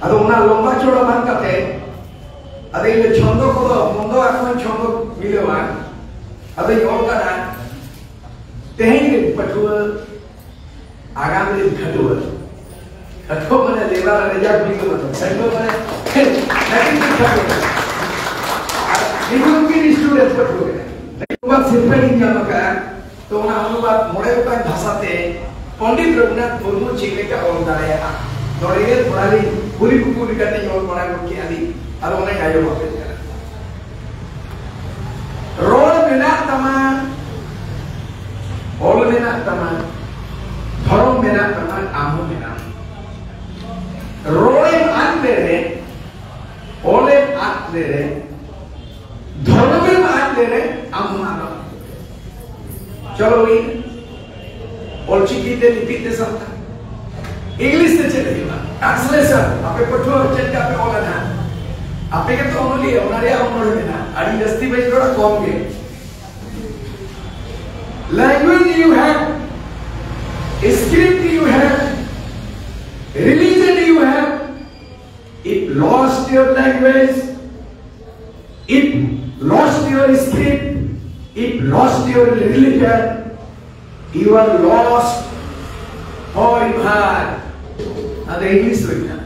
ᱟᱫᱚ ᱚᱱᱟ ᱞᱚᱢᱵᱟ ᱪᱚᱲᱟ ᱵᱟᱝ ᱠᱟᱛᱮ, ᱟᱫᱚ ᱤᱧ ᱫᱚ ᱪᱷᱚᱱᱫᱚ ᱠᱚᱫᱚ ᱢᱚᱱᱫᱚ ᱟᱠᱷᱚᱱ ᱪᱷᱚᱱᱫᱚ ᱢᱤᱞᱟᱹᱣᱟ᱾ ᱟᱫᱚᱧ ᱚᱞ ᱠᱟᱫᱟ, ᱛᱮᱦᱮᱧ ᱨᱮᱱ ᱯᱟᱹᱴᱷᱩᱣᱟᱹ ᱟᱜᱟᱢ ᱨᱮᱱ ᱠᱷᱟᱹᱴᱩᱣᱟᱹ᱾ ᱠᱷᱟᱹᱴᱩᱣᱟᱹ ᱢᱟᱱᱮ ᱞᱮᱵᱟᱨ ᱨᱮ ᱡᱟᱠ ᱵᱤᱜᱽ ᱢᱚᱛᱚ᱾ ᱠᱷᱟᱹᱴᱩᱣᱟᱹ ᱢᱟᱱᱮ ᱠᱷᱟᱹᱴᱩᱣᱟᱹ ᱠᱟᱱᱟ᱾ ᱟᱨ ᱱᱤᱡᱩᱢ ᱜᱮ ᱥᱴᱩᱰᱮᱱᱴ ᱯᱟᱹᱴᱷᱩᱣᱟᱹ ᱠᱟᱱᱟ᱾ ᱚᱱᱩᱵᱟᱫ ᱥᱤᱨᱯᱷᱟᱹ ᱞᱤᱧ ᱧᱟᱢ ᱟᱠᱟᱫᱼᱟ᱾ ᱛᱚ ᱚᱱᱟ ᱚᱱᱩᱵᱟᱫ ᱢᱚᱬᱮ ᱜᱚᱴᱟᱝ ᱵᱷᱟᱥᱟ ᱛᱮ ᱯᱚᱱᱰᱤᱛ ᱨᱚᱜᱷᱩᱱᱟᱛᱷ ᱢᱩᱨᱢᱩ ᱪᱮᱫ ᱞᱮᱠᱟ ᱚᱞ ᱫᱟᱲᱮᱭᱟᱜᱼᱟ? ᱱᱚᱰᱮ ᱜᱮ ᱛᱷᱚᱲᱟ ᱞᱤᱧ ᱠᱩᱞᱤ ᱠᱩᱯᱩ ᱞᱮᱠᱟᱛᱮᱧ ᱚᱞ ᱵᱟᱲᱟ ᱜᱚᱫ ᱠᱮᱫᱼᱟ ᱞᱤᱧ᱾ ᱟᱫᱚ ᱚᱱᱟᱧ ᱟᱸᱡᱚᱢ ᱟᱯᱮ ᱠᱟᱱᱟ᱾ ᱨᱚᱲ ᱢᱮᱱᱟᱜ ᱛᱟᱢᱟ, ᱚᱞ ᱢᱮᱱᱟᱜ ᱛᱟᱢᱟ, ᱫᱷᱚᱨᱚᱢ ᱢᱮᱱᱟᱜ ᱛᱟᱢᱟ, ᱟᱢ ᱦᱚᱸ ᱢᱮᱱᱟᱢ᱾ ᱨᱚᱲᱮᱢ ᱟᱫ ᱞᱮᱨᱮ, ᱚᱞᱮᱢ ᱟᱫ ᱞᱮᱨᱮ, ᱫᱷᱚᱨᱚᱢᱮᱢ ᱟᱫ ᱞᱮᱨᱮ, ᱟᱢ ᱦᱚᱸ ᱟᱫᱚᱜ᱾ ᱪᱚᱞᱚ ᱦᱩᱭ ᱮᱱᱟ᱾ ᱚᱞᱪᱤᱠᱤ ᱛᱮ ᱞᱤᱯᱤ ᱛᱮ ᱥᱟᱱᱛᱟᱲ᱾ ᱤᱝᱞᱤᱥ ᱛᱮ ᱪᱮᱫ ᱦᱩᱭᱩᱜᱼᱟ? ᱴᱨᱟᱱᱥᱞᱮᱥᱚᱱ᱾ ᱟᱯᱮ ᱯᱟᱹᱴᱷᱩᱣᱟᱹ ᱪᱮᱫ ᱞᱮᱠᱟ ᱯᱮ ᱚᱞᱟ ᱱᱟᱦᱟᱜ? ᱟᱯᱮ ᱜᱮᱛᱚ ᱚᱱᱚᱞᱤᱭᱟᱹ, ᱚᱱᱟ ᱨᱮᱭᱟᱜ ᱚᱱᱚᱞ ᱢᱮᱱᱟᱜᱼᱟ᱾ ᱟᱹᱰᱤ ᱡᱟᱹᱥᱛᱤ ᱵᱟᱹᱧ ᱨᱚᱲᱟ, ᱠᱚᱢ ᱜᱮ᱾ Language you have, script you have, religion you have, if lost your language, if lost your script, if lost your religion, you are lost forever. ᱟᱫᱚ ᱤᱝᱞᱤᱥ ᱦᱩᱭᱱᱟ᱾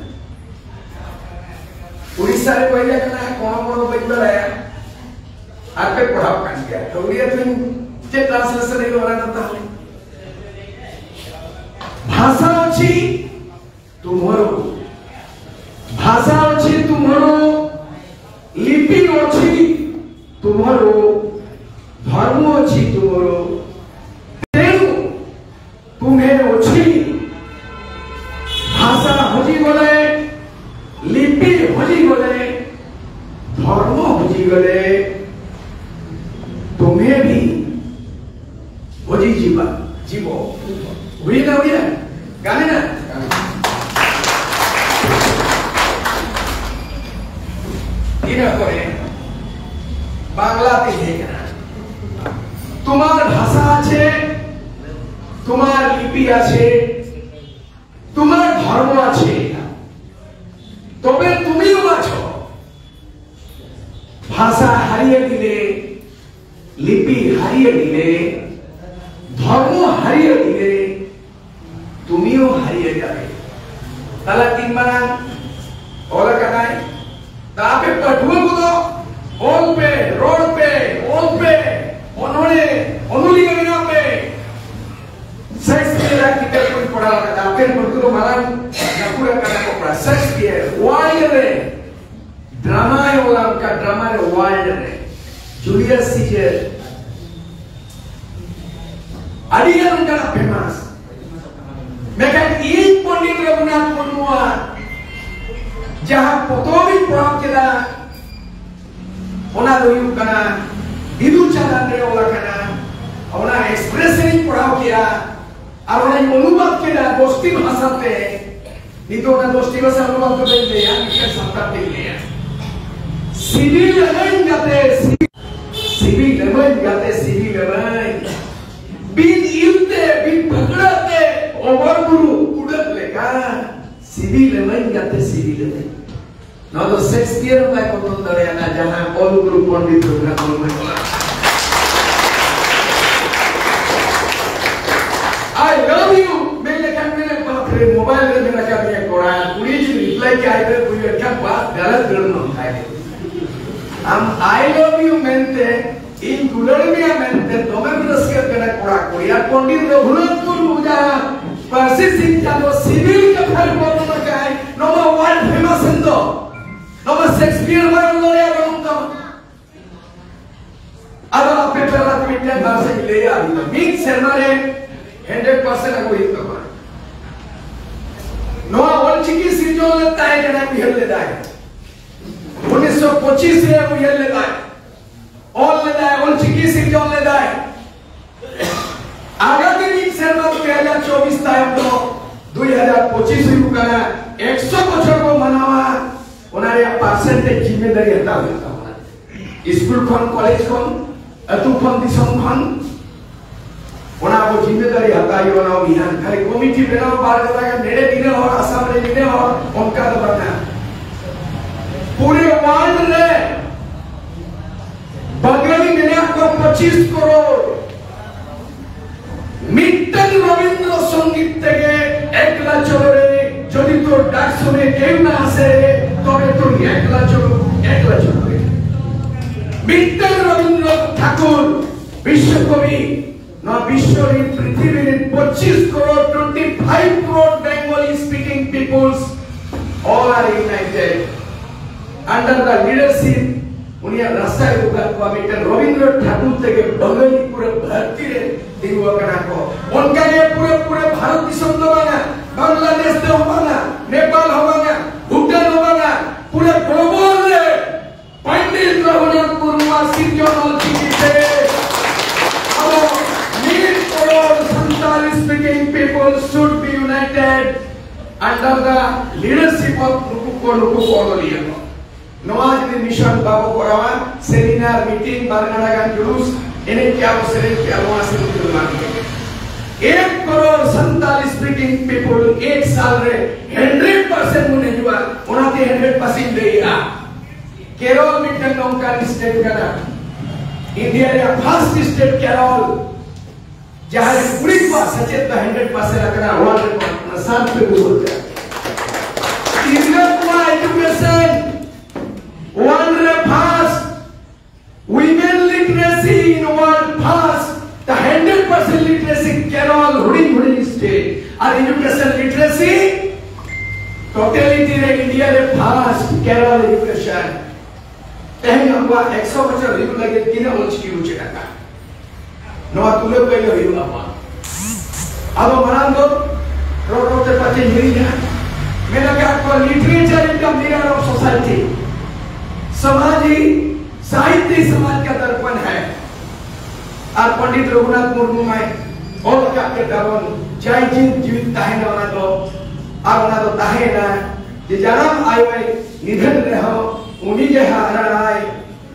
ᱩᱲᱤᱥᱥᱟ ᱨᱮ ᱵᱟᱹᱧ ᱠᱟᱱᱟ, ᱠᱚᱱᱚ ᱠᱚᱱᱚ ᱵᱟᱹᱧ ᱵᱟᱲᱟᱭᱟ᱾ ᱟᱨ ᱯᱮ ᱯᱟᱲᱦᱟᱣ ᱠᱟᱱ ᱜᱮᱭᱟ᱾ ᱛᱚ ᱩᱲᱤᱭᱟ ᱛᱮ ᱪᱮᱫ ᱴᱨᱟᱱᱥᱞᱮᱥᱚᱱ ᱦᱩᱭᱩᱜᱼᱟ ᱚᱱᱟ ᱫᱚ ᱛᱟᱦᱞᱮ? ଭାଷା ଅଛି ତୁମର, ଭାଷା ଅଛି ତୁମର, ଲିପି ଅଛି ତୁମର, ଧର୍ମ ଅଛି ତୁମର। ତେଣୁ ତୁମେ ଅଛି। ଭାଷା ହଜିଗଲେ, ଲିପି ହଜିଗଲେ, ଧର୍ମ ହଜିଗଲେ, ତୁମେ ବି ହଜିଯିବା, ଯିବ। ହୁଏ ନା, ହୁଏ ନା? ଗାନେ ନା? ᱤᱱᱟᱹ ᱯᱚᱨᱮ ᱵᱟᱝᱞᱟ ᱛᱮ ᱦᱮᱡ ᱮᱱᱟ᱾ তোমার ভাষা আছে, তোমার লিপি আছে, তোমার ধর্ম আছে, তবে তুমিও আছো। ভাষা হারিয়ে দিলে, লিপি হারিয়ে দিলে, ধর্ম হারিয়ে দিলে, তুমিও হারিয়ে যাবে। ᱛᱟᱞᱟ ᱛᱤᱱ ᱢᱟᱨᱟᱝ ᱚᱞ ᱟᱠᱟᱫᱟᱭ᱾ ᱛᱟ ᱟᱯᱮ ᱯᱟᱹᱴᱷᱩᱣᱟᱹ ᱠᱚᱫᱚ ᱚᱞ ᱯᱮ, ᱨᱚᱲ ᱯᱮ, ᱚᱞ ᱯᱮ, ᱚᱱᱚᱬᱦᱮ, ᱚᱱᱚᱞᱤᱭᱟᱹ ᱵᱮᱱᱟᱣ ᱯᱮ᱾ ᱥᱮᱠᱥᱯᱤᱭᱟᱨ ᱟᱜ ᱠᱤᱛᱟᱹᱵ ᱠᱚᱧ ᱯᱟᱲᱦᱟᱣ ᱟᱠᱟᱫᱟ᱾ ᱟᱯᱮ ᱯᱟᱹᱴᱷᱩᱣᱟᱹ ᱫᱚ ᱢᱟᱨᱟᱝ ᱜᱟᱹᱠᱷᱩᱲ ᱟᱠᱟᱱᱟ ᱠᱚ ᱯᱨᱟᱭ᱾ ᱥᱮᱠᱥᱯᱤᱭᱟᱨ ᱣᱟᱨᱞᱰ ᱨᱮ ᱰᱨᱟᱢᱟᱭ ᱚᱞᱟ, ᱚᱱᱠᱟ ᱰᱨᱟᱢᱟ ᱨᱮ ᱣᱟᱨᱞᱰ ᱨᱮ ᱡᱩᱞᱤᱭᱟᱥ ᱥᱤᱡᱟᱨ, ᱟᱹᱰᱤ ᱜᱟᱱ ᱚᱱᱠᱟᱱᱟᱜ ᱯᱷᱮᱢᱟᱥ᱾ ᱢᱮᱱᱠᱷᱟᱱ ᱤᱧ ᱯᱚᱱᱰᱤᱛ ᱨᱚᱜᱷᱩᱱᱟᱛᱷ ᱢᱩᱨᱢᱩᱣᱟᱜ ᱡᱟᱦᱟᱸ ᱯᱚᱛᱚᱵ ᱤᱧ ᱯᱟᱲᱦᱟᱣ ᱠᱮᱫᱟ, ᱚᱱᱟ ᱫᱚ ᱦᱩᱭᱩᱜ ᱠᱟᱱᱟ ᱵᱤᱫᱩ ᱪᱟᱸᱫᱟᱱ ᱨᱮ ᱚᱞ ᱟᱠᱟᱱᱟ᱾ ᱚᱱᱟ ᱮᱠᱥᱯᱨᱮᱥ ᱨᱤᱧ ᱯᱟᱲᱦᱟᱣ ᱠᱮᱫᱟ ᱟᱨ ᱚᱱᱟᱧ ᱚᱱᱩᱵᱟᱫ ᱠᱮᱫᱟ ᱫᱚᱥᱴᱤ ᱵᱷᱟᱥᱟ ᱛᱮ᱾ ᱱᱤᱛᱚᱜ ᱚᱱᱟ ᱫᱚᱥᱴᱤ ᱵᱷᱟᱥᱟ ᱚᱱᱩᱵᱟᱫ ᱠᱟᱛᱮᱧ ᱞᱟᱹᱭᱟ, ᱢᱤᱫᱴᱮᱱ ᱥᱟᱱᱛᱟᱲ ᱛᱮᱧ ᱞᱟᱹᱭᱟ᱾ ᱥᱤᱵᱤᱞ ᱮᱢᱟᱹᱧ ᱜᱟᱛᱮ, ᱥᱤᱵᱤᱞ ᱥᱤᱵᱤᱞ ᱮᱢᱟᱹᱧ ᱜᱟᱛᱮ, ᱥᱤᱵᱤᱞ ᱮᱢᱟᱹᱧ᱾ ᱵᱤᱱ ᱤᱞ ᱛᱮ, ᱵᱤᱱ ᱯᱷᱟᱹᱠᱲᱟᱹᱜ ᱛᱮ, ᱚᱵᱚᱨ ᱵᱩᱨᱩ ᱩᱰᱟᱹᱜ ᱞᱮᱠᱟ᱾ ᱥᱤᱵᱤᱞ ᱮᱢᱟᱹᱧ ᱜᱟᱛᱮ, ᱥᱤᱵᱤᱞ ᱮᱢᱟᱹᱧ᱾ ᱱᱚᱣᱟ ᱫᱚ ᱥᱮᱠᱥᱯᱤᱭᱟᱨ ᱦᱚᱸ ᱵᱟᱭ ᱵᱚᱫᱚᱞ ᱫᱟᱲᱮᱭᱟᱜᱼᱟ, ᱡᱟᱦᱟᱸ ᱚᱞ ᱜᱩᱨᱩ ᱯᱚᱱᱰᱤᱛ ᱨᱚᱜᱷᱩᱱᱟᱛᱷ ᱢᱩᱨᱢᱩᱭ ᱚᱞᱟ᱾ I love you ᱢᱮᱱ ᱞᱮᱠᱷᱟᱱ ᱢᱮᱱᱟ, "ᱵᱟᱯ ᱨᱮ, ᱢᱳᱵᱟᱭᱤᱞ ᱨᱮ ᱢᱮᱱᱟᱜ ᱟᱠᱟᱫ ᱢᱮᱭᱟ ᱠᱚᱲᱟ, ᱠᱩᱲᱤ ᱡᱩᱫᱤ ᱨᱤᱯᱞᱟᱭ ᱠᱮᱭᱟ, ᱟᱭ ᱞᱟᱵᱷ ᱤᱭᱩ ᱮᱱᱠᱷᱟᱱ ᱵᱟᱥ ᱜᱟᱞᱟᱛ ᱜᱟᱹᱲ ᱱᱚᱝᱠᱟᱭ ᱫᱮ᱾ ᱟᱢ I love you ᱢᱮᱱᱛᱮ, ᱤᱧ ᱫᱩᱞᱟᱹᱲ ᱢᱮᱭᱟ ᱢᱮᱱᱛᱮ ᱫᱚᱢᱮᱢ ᱨᱟᱹᱥᱠᱟᱹᱜ ᱠᱟᱱᱟ ᱠᱚᱲᱟ ᱠᱩᱲᱤ, ᱟᱨ ᱯᱚᱱᱰᱤᱛ ᱨᱚᱜᱷᱩᱱᱟᱛᱷ ᱢᱩᱨᱢᱩ ᱡᱟᱦᱟᱸ ᱯᱟᱹᱨᱥᱤ ᱥᱤᱧ ᱪᱟᱸᱫᱚ ᱥᱤᱵᱤᱞ ᱠᱟᱛᱷᱟ ᱨᱮ ᱵᱚᱨᱱᱚᱱ ᱟᱠᱟᱫᱟᱭ, ᱱᱚᱣᱟ ᱣᱟᱨᱞᱰ ᱯᱷᱮᱢᱟᱥ ᱮᱱ ᱫᱚ, ᱱᱚᱣᱟ ᱥᱮᱠᱥᱯᱤᱭᱟᱨ ᱵᱟᱭ ᱚᱞ ᱫᱟᱲᱮᱭᱟᱜᱼᱟ ᱱᱚᱝᱠᱟ ᱢᱟ᱾ ᱟᱫᱚ ᱟᱯᱮ ᱛᱟᱞᱟ ᱨᱮ ᱢᱤᱫᱴᱮᱱ ᱵᱷᱟᱥᱟᱧ ᱞᱟᱹᱭᱟ, ᱢᱤᱫ ᱥᱮᱨᱢᱟ ᱨᱮ ᱦᱟᱱᱰᱨᱮᱰ ᱯᱟᱨᱥᱮᱱᱴ ᱟᱹᱜᱩ ᱦᱩᱭᱩᱜ ᱛᱟᱢᱟ᱾ ᱱᱚᱣᱟ ᱚᱞᱪᱤᱠᱤ ᱥᱤᱨᱡᱚᱱ ᱞᱮᱫ ᱛᱟᱦᱮᱸ ᱠᱟᱱᱟ, ᱩᱭᱦᱟᱹᱨ ᱞᱮᱫᱟᱭ ᱩᱱᱤᱥᱥᱚ ᱯᱚᱸᱪᱤᱥ ᱨᱮ, ᱩᱭᱦᱟᱹᱨ ᱞᱮᱫᱟᱭ, ᱚᱞ ᱞᱮᱫᱟᱭ, ᱚᱞᱪᱤᱠᱤ ᱥᱤᱨᱡᱚᱱ ᱞᱮᱫᱟᱭ᱾ ᱟᱜᱟᱢᱤ ᱢᱤᱫ ᱥᱮᱨᱢᱟ, ᱫᱩᱭ ᱦᱟᱡᱟᱨ ᱪᱚᱵᱵᱤᱥ ᱛᱟᱭᱚᱢ ᱫᱚ ᱫᱩᱭ ᱦᱟᱡᱟᱨ ᱯᱚᱸᱪᱤᱥ ᱦᱩᱭᱩᱜ ᱠᱟᱱᱟ, ᱮᱠᱥᱚ ᱵᱚᱪᱷᱚᱨ ᱵᱚ ᱢᱟᱱᱟᱣᱟ᱾ ᱚᱱᱟ ᱨᱮᱭᱟᱜ ᱯᱟᱨᱥᱮᱱᱴᱮᱡᱽ ᱡᱤᱢᱢᱮᱫᱟᱨᱤ ᱦᱟᱛᱟᱣ ᱦᱩᱭᱩᱜ ᱛᱟᱵᱚᱱᱟ᱾ ᱥᱠᱩᱞ ᱠᱷᱚᱱ, ᱠᱚᱞᱮᱡᱽ ᱠᱷᱚᱱ, ᱟᱹᱛᱩ ᱠᱷᱚᱱ, ᱫᱤᱥᱚᱢ ᱠᱷᱚᱱ, ᱚᱱᱟ ᱟᱵᱚ ᱡᱤᱢᱢᱮᱫᱟᱨᱤ ᱦᱟᱛᱟᱣ ᱦᱩᱭᱩᱜᱼᱟ᱾ ᱚᱱᱟ ᱩᱭᱦᱟᱹᱨ ᱠᱷᱟᱹᱞᱤ ᱠᱚᱢᱤᱴᱤ ᱵᱮᱱᱟᱣ ᱵᱟᱨ ᱠᱟᱛᱷᱟ ᱜᱟᱱ ᱱᱮᱰᱮ ᱱᱤᱱᱟᱹ ᱦᱚᱲ, ᱟᱥᱟᱢ ᱨᱮ ᱱᱤᱱᱟᱹ ᱦᱚᱲ, ᱚᱱᱠᱟ ᱫᱚ ᱵᱟᱝᱟ᱾ ᱯᱩᱨᱟᱹ ᱣᱟᱨᱞᱰ ᱨᱮ ᱵᱟᱝᱟᱞᱤ ᱢᱮᱱᱟᱜ ᱠᱚᱣᱟ ᱯᱚᱸᱪᱤᱥ ᱠᱨᱳᱲ᱾ ᱢᱤᱫᱴᱟᱝ ᱨᱚᱵᱤᱱᱫᱨᱚ ᱥᱚᱝᱜᱤᱛ ᱛᱮᱜᱮ ᱮᱠᱞᱟ ᱪᱚᱞᱚ ᱨᱮ ᱡᱚᱫᱤ ᱛᱳᱨ ᱰᱟᱠ ᱥᱩᱱᱮ ᱠᱮᱣ ᱱᱟ ᱟᱥᱮ ᱨᱮ, ᱛᱚᱵᱮ ᱛᱳᱨ ᱮᱠᱞᱟ ᱪᱚᱞᱚ, ᱮᱠᱞᱟ ᱪᱚᱞᱚ ᱨᱮ᱾ ᱢᱤᱫᱴᱟᱝ ᱨᱚᱵᱤᱱᱫᱨᱚ ᱴᱷᱟᱠᱩᱨ ᱵᱤᱥᱥᱚ ᱠᱚᱵᱤ ᱱᱚᱣᱟ ᱵᱤᱥᱥᱚ ᱨᱤᱱ ᱯᱨᱤᱛᱷᱤᱵᱤ ᱨᱤᱱ ᱯᱚᱸᱪᱤᱥ crore, twenty five crore Bengali speaking peoples all are united under the leadership. ᱩᱱᱤᱭᱟᱜ ᱨᱟᱥᱛᱟᱭ ᱩᱫᱩᱜ ᱟᱠᱟᱫ ᱠᱚᱣᱟ᱾ ᱢᱤᱫᱴᱟᱝ ᱨᱚᱵᱤᱱᱫᱨᱚ ᱴᱷᱟᱠᱩᱨ ᱛᱮᱜᱮ ᱵᱟᱝᱟᱞᱤ ᱯᱩᱨᱟᱹ ᱫᱷᱟᱹᱨᱛᱤ ᱨᱮ ᱛᱤᱸᱜᱩ ᱟᱠᱟᱱᱟ ᱠᱚ᱾ ᱚᱱᱠᱟ ᱜᱮ ᱯᱩᱨᱟᱹ, ᱯᱩᱨᱟᱹ ᱵᱷᱟᱨᱚᱛ ᱫᱤᱥᱚᱢ ᱫᱚ ᱵᱟᱝᱟ, ᱵᱟᱝᱞᱟᱫᱮᱥ ᱛᱮᱦᱚᱸ ᱵᱟᱝᱟ, ᱱᱮᱯᱟᱞ ᱦᱚᱸ ᱵᱟᱝᱟ, ᱵᱷᱩᱴᱟᱱ ᱦᱚᱸ ᱵᱟᱝᱟ, ᱯᱩᱨᱟᱹ ᱜᱞᱳᱵᱟᱞ ᱨᱮ ᱯᱚᱱᱰᱤᱛ ᱨᱚᱜᱷᱩᱱᱟᱛᱷ ᱢᱩᱨᱢᱩᱣᱟᱜ ᱥᱤᱨᱡᱚᱱ ᱚᱞ ᱪᱤᱠᱤ ᱛᱮ ᱟᱵᱚ ᱢᱤᱫ crore Santali speaking people should be united under the leadership of ᱱᱩᱠᱩ ᱠᱚ, ᱱᱩᱠᱩ ᱠᱚ ᱚᱱᱚᱞᱤᱭᱟᱹ ᱠᱚ᱾ ᱱᱚᱣᱟ ᱡᱩᱫᱤ ᱢᱤᱥᱚᱱ ᱵᱟᱵᱚ ᱠᱚᱨᱟᱣᱟ, ᱥᱮᱢᱤᱱᱟᱨ, ᱢᱤᱴᱤᱝ, ᱵᱟᱨ ᱜᱟᱰᱟ ᱜᱟᱱ ᱡᱩᱞᱩᱥ, ᱮᱱᱮᱡ ᱠᱮᱜᱼᱟ ᱵᱚ, ᱥᱮᱨᱮᱧ ᱠᱮᱜᱼᱟ ᱵᱚ, ᱱᱚᱣᱟ ᱥᱮᱨᱮᱧ ᱠᱚ ᱮᱢᱟ ᱠᱚ᱾ ᱮᱠ ᱠᱨᱳᱲ ᱥᱟᱱᱛᱟᱲᱤ speaking people ᱮᱠ ᱥᱟᱞ ᱨᱮ hundred percent ᱵᱚᱱ ᱦᱤᱡᱩᱜᱼᱟ᱾ ᱚᱱᱟᱛᱮ hundred percent ᱞᱟᱹᱭᱮᱜᱼᱟ᱾ ᱠᱮᱨᱚᱞ ᱢᱤᱫᱴᱟᱝ ᱱᱚᱝᱠᱟᱱ ᱥᱴᱮᱴ ᱠᱟᱱᱟ, ᱤᱱᱰᱤᱭᱟ ᱨᱮᱭᱟᱜ ᱯᱷᱟᱨᱥᱴ ᱥᱴᱮᱴ ᱠᱮᱨᱚᱞ, ᱡᱟᱦᱟᱸ ᱨᱮ ᱠᱩᱲᱤ ᱠᱚᱣᱟᱜ ᱥᱮᱪᱮᱫ ᱫᱚ hundred percent ᱟᱠᱟᱱᱟ, ᱚᱱᱟ ᱨᱮ ᱚᱱᱟ ᱥᱟᱨ ᱯᱮ ᱜᱩᱜᱚᱞ ᱠᱮᱫᱟ᱾ ᱛᱤᱨᱞᱟᱹ ᱠᱚᱣᱟᱜ ᱮᱰᱩᱠᱮᱥᱚᱱ ᱚᱣᱟᱨᱞᱰ ᱨᱮ first, women literacy in world first, the hundred percent literacy Kerala ᱦᱩᱰᱤᱧ ᱦᱩᱰᱤᱧ ᱥᱴᱮᱴ, ᱟᱨ education literacy totality ᱨᱮ ᱤᱱᱰᱤᱭᱟ ᱨᱮ ᱯᱷᱟᱨᱥᱴ ᱠᱮᱨᱚᱞ education᱾ ᱛᱮᱦᱮᱧ ᱟᱵᱚᱣᱟᱜ ᱮᱠᱥᱚ ᱵᱚᱪᱷᱚᱨ ᱦᱩᱭᱩᱜ ᱞᱟᱹᱜᱤᱫ ᱛᱤᱱᱟᱹᱜ ᱚᱞᱪᱤᱠᱤ ᱢᱩᱪᱟᱹᱫ ᱟᱠᱟᱱᱟ? ᱱᱚᱣᱟ ᱛᱩᱞᱟᱹ ᱯᱟᱹᱭᱞᱟᱹ ᱦᱩᱭᱩᱜ ᱟᱵᱚᱣᱟᱜ᱾ ᱟᱫᱚ ᱢᱟᱲᱟᱝ ᱫᱚ ᱨᱚᱲ ᱨᱚᱲ ᱛᱮ ᱯᱟᱪᱮ ᱦᱤᱲᱤᱧᱟ, ᱢᱮᱱ ᱟᱠᱟᱫ ᱠᱚᱣᱟ, literature is the mirror of society, ᱥᱚᱢᱟᱡᱽ ᱦᱤ ᱥᱟᱦᱤᱛᱭ ᱥᱚᱢᱟᱡᱽ ᱠᱟ ᱫᱚᱨᱯᱚᱱ ᱦᱟᱭ᱾ ᱟᱨ ᱯᱚᱱᱰᱤᱛ ᱨᱚᱜᱷᱩᱱᱟᱛᱷ ᱢᱩᱨᱢᱩ ᱢᱟᱭ ᱚᱞ ᱟᱠᱟᱫ ᱜᱮ ᱛᱟᱵᱚᱱ, ᱡᱟᱭ ᱡᱤᱱ ᱡᱤᱣᱤᱫ ᱛᱟᱦᱮᱱᱟ ᱚᱱᱟ ᱫᱚ, ᱟᱨ ᱚᱱᱟ ᱫᱚ ᱛᱟᱦᱮᱱᱟ ᱡᱮ ᱡᱟᱱᱟᱢ ᱟᱭᱳᱭ ᱱᱤᱫᱷᱟᱹᱱ ᱨᱮᱦᱚᱸ ᱩᱱᱤ ᱜᱮ ᱦᱟᱨᱟᱲᱟᱭ,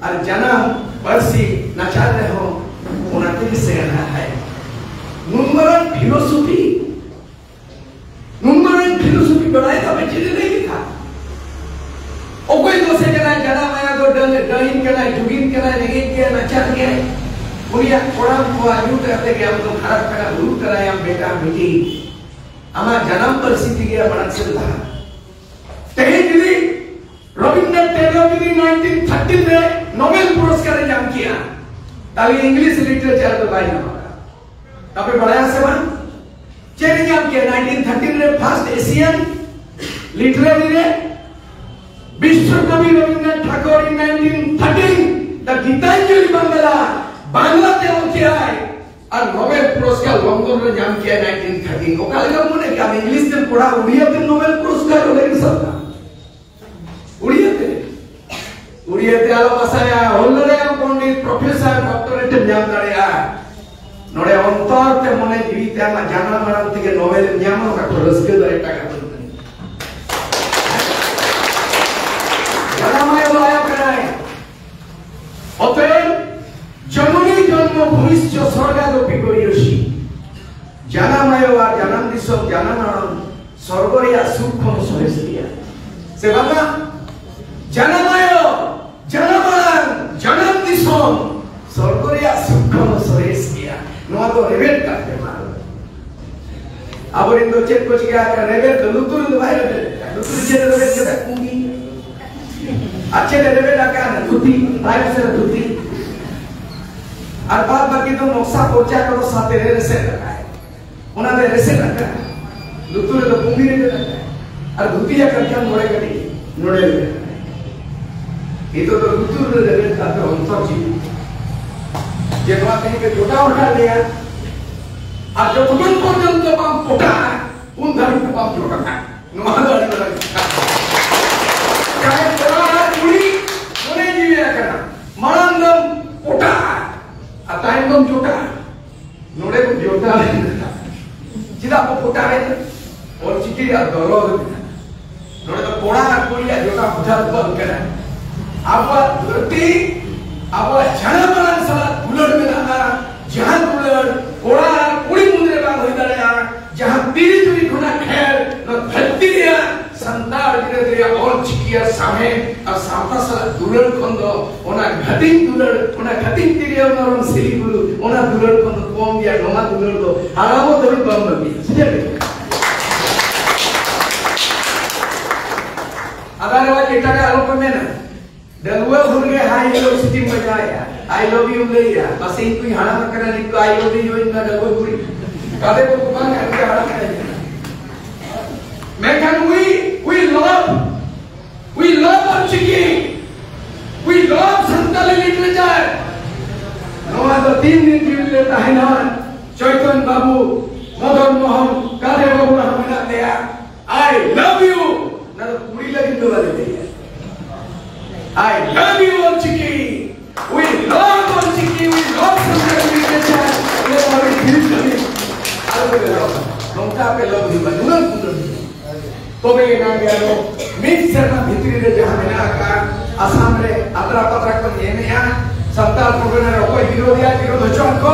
ᱟᱨ ᱡᱟᱱᱟᱢ ᱯᱟᱹᱨᱥᱤ ᱱᱟᱪᱟᱨ ᱨᱮᱦᱚᱸ ᱚᱱᱟ ᱛᱮᱜᱮ ᱥᱮᱬᱟᱭ᱾ ᱯᱷᱤᱞᱳᱥᱚᱯᱷᱤ, ᱱᱩᱱ ᱢᱟᱨᱟᱝ ᱯᱷᱤᱞᱳᱥᱚᱯᱷᱤ ᱵᱟᱲᱟᱭ ᱛᱟᱯᱮ ᱪᱮᱫ ᱮ ᱞᱟᱹᱭ ᱞᱮᱠᱷᱟᱱ? ᱚᱠᱚᱭ ᱫᱚ ᱥᱮ ᱠᱟᱱᱟᱭ, ᱡᱟᱱᱟᱢ ᱟᱭᱟ ᱫᱚ ᱰᱟᱹ-, ᱰᱟᱹᱦᱤᱱ ᱠᱟᱱᱟᱭ, ᱡᱩᱜᱤᱱ ᱠᱟᱱᱟᱭ, ᱨᱮᱸᱜᱮᱡ ᱜᱮᱭᱟᱭ, ᱱᱟᱪᱟᱨ ᱜᱮᱭᱟᱭ, ᱩᱱᱤᱭᱟᱜ ᱠᱚᱲᱟᱢ ᱛᱚᱣᱟ ᱧᱩ ᱠᱟᱛᱮ ᱜᱮ ᱟᱢ ᱫᱚ ᱠᱷᱟᱨᱟᱯ ᱠᱟᱱᱟ, ᱦᱩᱲᱩ ᱠᱟᱱᱟᱭᱟᱢ ᱵᱮᱴᱟ ᱵᱤᱴᱤ᱾ ᱟᱢᱟᱜ ᱡᱟᱱᱟᱢ ᱯᱟᱹᱨᱥᱤ ᱛᱮᱜᱮ ᱢᱟᱲᱟᱝ ᱥᱮᱫ ᱞᱟᱦᱟ᱾ ᱛᱮᱦᱮᱧ ᱡᱩᱫᱤ ᱨᱚᱵᱤᱱᱫᱨᱚᱱᱟᱛᱷ ᱴᱮᱜᱳᱨ ᱡᱩᱫᱤ ᱱᱟᱭᱤᱱᱴᱤᱱ ᱛᱷᱟᱨᱴᱤᱱ ᱨᱮ ᱱᱳᱵᱮᱞ ᱯᱩᱨᱚᱥᱠᱟᱨ ᱮ ᱧᱟᱢ ᱠᱮᱭᱟ, ᱛᱟᱦᱞᱮ ᱤᱝᱞᱤᱥ ᱞᱤᱴᱟᱨᱮᱪᱟᱨ ᱫᱚ ᱵᱟᱭ ᱧᱟᱢ ᱠᱮᱭᱟ᱾ ᱟᱯᱮ ᱵᱟᱲᱟᱭᱟ ᱥᱮ ᱵᱟᱝ? ᱪᱮᱫ ᱮ ᱧᱟᱢ ᱠᱮᱭᱟ ᱱᱟᱭᱤᱱᱴᱤᱱ ᱛᱷᱟᱨᱴᱤᱱ ᱨᱮ ᱯᱷᱟᱨᱥᱴ ᱮᱥᱤᱭᱟᱱ ᱞᱤᱴᱟᱨᱮᱨᱤ ᱨᱮ? ᱵᱤᱥᱣᱚᱠᱚᱵᱤ Rabindranath Thakur in nineteen thirteen, the Gitanjali Bangla, Bangla ᱛᱮ ᱚᱞ ᱠᱮᱜᱼᱟᱭ᱾ ᱟᱨ ᱱᱳᱵᱮᱞ ᱯᱩᱨᱚᱥᱠᱟᱨ ᱞᱚᱱᱰᱚᱱ ᱨᱮ ᱧᱟᱢ ᱠᱮᱜᱼᱟᱭ ᱱᱟᱭᱤᱱᱴᱤᱱ ᱛᱷᱟᱨᱴᱤᱱ᱾ ᱚᱠᱟ ᱞᱮᱠᱟ ᱢᱚᱱᱮ ᱠᱮᱜᱼᱟᱢ, ᱤᱝᱞᱤᱥ ᱛᱮᱢ ᱯᱚᱲᱦᱟ, ᱩᱲᱤᱭᱟ ᱛᱮᱢ ᱱᱳᱵᱮᱞ ᱯᱩᱨᱚᱥᱠᱟᱨ ᱚᱞᱮ ᱥᱟᱵ ᱩᱲᱤᱭᱟ ᱛᱮ, ᱩᱲᱤᱭᱟ ᱛᱮ ᱟᱞᱚ ᱵᱷᱟᱥᱟᱭᱟ, ᱦᱩᱞ ᱫᱟᱲᱮᱭᱟᱜᱼᱟᱢ ᱯᱚᱱᱰᱤᱛ, ᱯᱨᱚᱯᱷᱮᱥᱚᱨ, ᱰᱚᱠᱴᱚᱨᱮᱴ ᱮᱢ ᱧᱟᱢ ᱫᱟᱲᱮᱭᱟᱜᱼᱟ᱾ ᱱᱚᱰᱮ ᱚᱱᱛᱚᱨ ᱛᱮ, ᱢᱚᱱᱮ ᱡᱤᱣᱤ ᱛᱮ ᱟᱢᱟᱜ ᱡᱟᱱᱟᱢ ᱟᱲᱟᱝ ᱛᱮᱜᱮ ᱱᱳᱵᱮᱞ ᱮᱢ ᱧᱟᱢᱟ, ᱚᱱᱟ ᱠᱚ ᱨᱟᱹᱥᱠᱟᱹ ᱫᱚ ᱮᱴᱟᱜᱟᱜ ᱫᱚ ᱵᱟᱹᱱᱩᱜᱼᱟ᱾ ᱡᱟᱱᱟᱢ ᱟᱭᱳ ᱫᱚ ᱟᱭᱳ ᱠᱟᱱᱟᱭ᱾ ᱚᱛᱚᱮᱵ ᱡᱚᱱᱚᱱᱤ ᱡᱚᱱᱢᱚ ᱵᱷᱩᱢᱤᱥᱪ ᱥᱚᱨᱜᱟᱫᱚᱯᱤ ᱜᱚᱨᱤᱭᱚᱥᱤ᱾ ᱡᱟᱱᱟᱢ ᱟᱭᱳ ᱟᱨ ᱡᱟᱱᱟᱢ ᱫᱤᱥᱚᱢ, ᱡᱟᱱᱟᱢ ᱟᱲᱟᱝ ᱥᱚᱨᱜᱚ ᱨᱮᱭᱟᱜ ᱥᱩᱠ ᱠᱷᱚᱱ ᱦᱚᱸ ᱥᱚᱨᱮᱥ ᱜᱮᱭᱟ᱾ ᱥᱮ ᱵᱟᱝᱟ? ᱡᱟᱱᱟᱢ ᱟᱭᱳ, ᱡᱟᱱᱟᱢ ᱟᱲᱟᱝ, ᱡᱟᱱᱟᱢ ᱫᱤᱥᱚᱢ ᱥᱚᱨᱜᱚ ᱨᱮᱭᱟᱜ ᱥᱩᱠ ᱠᱷᱚᱱ ᱦᱚᱸ ᱥᱚᱨᱮᱥ ᱜᱮᱭᱟ᱾ ᱱᱚᱣᱟ ᱫᱚ ᱨᱮᱵᱮᱫ ᱠᱟᱜ ᱯᱮ ᱢᱟ᱾ ᱟᱵᱚᱨᱮᱱ ᱫᱚ ᱪᱮᱫ ᱠᱚ ᱪᱤᱠᱟ ᱟᱠᱟᱫᱟ? ᱨᱮᱵᱮᱫ ᱫᱚ ᱞᱩᱛᱩᱨ ᱨᱮᱫᱚ ᱵᱟᱭ ᱨᱮᱵᱮᱫ ᱟᱠᱟᱫ᱾ ᱞᱩᱛᱩᱨ ᱨᱮ ᱪᱮᱫ ᱮ ᱨᱮᱵᱮᱫ ᱠᱮᱫᱟ? ᱠᱩᱸᱰᱤ᱾ ᱟᱨ ᱪᱮᱫ ᱮ ᱨᱮᱵᱮᱫ ᱟᱠᱟᱫ? ᱫᱷᱩᱛᱤ, ᱛᱟᱭᱚᱢ ᱥᱮᱫ ᱫᱷᱩᱛᱤ᱾ ᱟᱨ ᱵᱟᱫ ᱵᱟᱹᱠᱤ ᱫᱚ ᱱᱚᱠᱥᱟ ᱯᱚᱨᱪᱟ ᱠᱚᱫᱚ ᱥᱟᱛᱮ ᱨᱮ ᱨᱮᱥᱮᱫ ᱟᱠᱟᱫ᱾ ᱚᱱᱟ ᱫᱚ ᱨᱮᱥᱮᱫ ᱟᱠᱟᱫ᱾ ᱞᱩᱛᱩᱨ ᱨᱮᱫᱚ ᱠᱩᱸᱰᱤ ᱨᱮᱵᱮᱫ ᱟᱠᱟᱫ᱾ ᱟᱨ ᱫᱷᱩᱛᱤ ᱟᱠᱟᱫ ᱠᱷᱟᱱ ᱱᱚᱰᱮ ᱠᱟᱹᱴᱤᱡ, ᱱᱚᱰᱮ ᱨᱮᱵᱮᱫ ᱟᱠᱟᱫ᱾ ᱱᱤᱛᱚᱜ ᱫᱚ ᱞᱩᱛᱩᱨ ᱨᱮ ᱨᱮᱵᱮᱫ ᱠᱟᱛᱮ ᱚᱱᱛᱚᱨ ᱡᱤᱣᱤ᱾ ᱡᱮ ᱱᱚᱣᱟ ᱛᱮᱦᱮᱧ ᱯᱮ ᱡᱚᱴᱟᱣ ᱟᱠᱟᱫ ᱞᱮᱭᱟ᱾ ᱟᱨ ᱡᱚᱛᱚᱠᱷᱚᱱ ᱯᱚᱨᱡᱚᱱᱛᱚ ᱵᱟᱢ ᱯᱚᱴᱟᱜᱼᱟ, ᱩᱱ ᱫᱷᱟᱹᱵᱤᱡ ᱫᱚ ᱵᱟᱢ ᱡᱚᱴᱟᱜᱼᱟ᱾ ᱱᱚᱣᱟ ᱫᱚ ᱟᱹᱰᱤ ᱢᱟᱨᱟᱝ ᱠᱟᱛᱷᱟ᱾ ᱪᱟᱦᱮ ᱠᱚᱲᱟ ᱟᱨ ᱠᱩᱲᱤ ᱢᱚᱱᱮ ᱡᱤᱣᱤ ᱟᱠᱟᱱᱟ, ᱢᱟᱲᱟᱝ ᱫᱚᱢ ᱯᱚᱴᱟᱜᱼᱟ ᱟᱨ ᱛᱟᱭᱚᱢ ᱫᱚᱢ ᱡᱚᱴᱟᱜᱼᱟ᱾ ᱱᱚᱰᱮ ᱵᱚᱱ ᱡᱚᱴᱟᱣ ᱮᱱᱟ᱾ ᱪᱮᱫᱟᱜ ᱵᱚ ᱯᱚᱴᱟᱣ ᱮᱱᱟ? ᱚᱞᱪᱤᱠᱤ ᱨᱮᱭᱟᱜ ᱫᱚᱨᱚᱫ ᱢᱮᱱᱟᱜᱼᱟ᱾ ᱱᱚᱰᱮ ᱫᱚ ᱠᱚᱲᱟ ᱟᱨ ᱠᱩᱲᱤᱭᱟᱜ ᱡᱚᱴᱟᱣ ᱵᱩᱡᱷᱟᱹᱣ ᱫᱚ ᱵᱟᱝ ᱠᱟᱱᱟ᱾ ᱟᱵᱚᱣᱟᱜ ᱫᱷᱟᱹᱨᱛᱤ, ᱟᱵᱚᱣᱟᱜ ᱡᱟᱱᱟᱢ ᱟᱲᱟᱝ ᱥᱟᱞᱟᱜ ᱫᱩᱞᱟᱹᱲ ᱢᱮᱱᱟᱜᱼᱟ᱾ ᱡᱟᱦᱟᱸ ᱫᱩᱞᱟᱹᱲ ᱠᱚᱲᱟ ᱟᱨ ᱠᱩᱲᱤ ᱢᱩᱫᱽᱨᱮ ᱵᱟᱝ ᱦᱩᱭ ᱟᱨ ᱥᱟᱶᱦᱮᱫ ᱟᱨ ᱥᱟᱶᱛᱟ ᱥᱟᱞᱟᱜ ᱫᱩᱞᱟᱹᱲ ᱠᱷᱚᱱ ᱫᱚ, ᱚᱱᱟ ᱜᱷᱟᱹᱴᱤᱧ ᱫᱩᱞᱟᱹᱲ, ᱚᱱᱟ ᱜᱷᱟᱹᱴᱤᱧ ᱛᱤᱨᱭᱳ ᱢᱮᱨᱚᱢ ᱥᱤᱞᱤ ᱵᱩᱨᱩ, ᱚᱱᱟ ᱫᱩᱞᱟᱹᱲ ᱠᱷᱚᱱ ᱫᱚ ᱠᱚᱢ ᱜᱮᱭᱟ᱾ ᱱᱚᱣᱟ ᱫᱩᱞᱟᱹᱲ ᱫᱚ ᱦᱟᱲᱟᱢᱚᱜ ᱫᱷᱟᱹᱵᱤᱡ ᱵᱟᱢ ᱵᱟᱹᱜᱤᱭᱟ᱾ ᱥᱮ ᱪᱮᱫ? ᱟᱫᱟᱨᱣᱟᱭᱤᱡ ᱮᱴᱟᱜᱟᱜ ᱟᱞᱚ ᱯᱮ ᱢᱮᱱᱟ᱾ ᱰᱟᱹᱜᱩᱣᱟᱹ ᱦᱩᱞ ᱨᱮ ᱦᱟᱭ ᱦᱮᱞᱳ ᱥᱤᱴᱤᱢ ᱵᱟᱡᱟᱣᱮᱜᱼᱟ, ᱟᱭ ᱞᱟᱵᱷ ᱭᱩᱢ ᱞᱟᱹᱭᱮᱜᱼᱟ᱾ ᱯᱟᱥᱮ ᱤᱧ ᱠᱩᱧ ᱦᱟᱲᱟᱢ ᱟᱠᱟᱱᱟ, ᱱᱤᱛ ᱫᱚ ᱟᱭ ᱞᱟᱵᱷ ᱭᱩ ᱤᱧ ᱢᱟ ᱰᱟᱹᱜᱩᱣᱟᱹ ᱠᱩᱲᱤ᱾ ᱜᱟᱛᱮ ᱠᱚ ᱵᱟᱝ ᱟᱨ ᱠᱚ ᱦᱟᱲᱟᱢ ᱟᱠᱟᱱᱟ᱾ ᱢᱮᱱᱠᱷᱟᱱ we, we love, we love Ol Chiki, we love Santali literature᱾ ᱱᱚᱣᱟ ᱫᱚ ᱛᱤᱱ ᱫᱤᱱ ᱡᱤᱣᱤ ᱨᱮ ᱛᱟᱦᱮᱱᱟ, ᱪᱚᱭᱛᱚᱱ ᱵᱟᱹᱵᱩ, ᱢᱚᱫᱚᱱ ᱢᱳᱦᱚᱱ, ᱠᱟᱫᱮ ᱵᱟᱹᱵᱩ ᱦᱚᱸ ᱢᱮᱱᱟᱜ ᱛᱟᱭᱟ᱾ I love you᱾ ᱚᱱᱟ ᱫᱚ ᱠᱩᱲᱤ ᱞᱟᱹᱜᱤᱫ ᱫᱚ ᱵᱟᱞᱮ ᱞᱟᱹᱭᱟ᱾ I love you Ol Chiki. We love Ol Chiki, we love Santali literature᱾ ᱟᱞᱮ ᱫᱚ ᱟᱹᱰᱤ ᱰᱷᱮᱨ ᱠᱟᱹᱢᱤ᱾ ᱟᱞᱮ ᱫᱚ ᱞᱚᱵᱷ᱾ ᱱᱚᱝᱠᱟ ᱟᱯᱮ ᱞᱚᱵᱷ ᱦᱩᱭᱩᱜᱼᱟ, ᱱᱩᱱᱟᱹᱜ ᱫᱩᱞᱟᱹᱲ ᱦᱩᱭᱩᱜᱼᱟ᱾ ᱛᱚᱵᱮ ᱮᱱᱟᱝ ᱜᱮ ᱟᱫᱚ ᱢᱤᱫ ᱥᱮᱨᱢᱟ ᱵᱷᱤᱛᱨᱤ ᱨᱮ ᱡᱟᱦᱟᱸ ᱢᱮᱱᱟᱜ ᱟᱠᱟᱫ, ᱟᱥᱟᱢ ᱨᱮ ᱟᱛᱨᱟ ᱯᱟᱛᱨᱟ ᱠᱚ ᱧᱮᱞᱮᱜᱼᱟ, ᱥᱟᱱᱛᱟᱲ ᱯᱨᱚᱵᱞᱮᱢ ᱨᱮ ᱚᱠᱚᱭ ᱵᱤᱨᱳᱫᱷᱤᱭᱟ, ᱵᱤᱨᱳᱫᱷ ᱦᱚᱪᱚᱣᱟᱱ ᱠᱚ,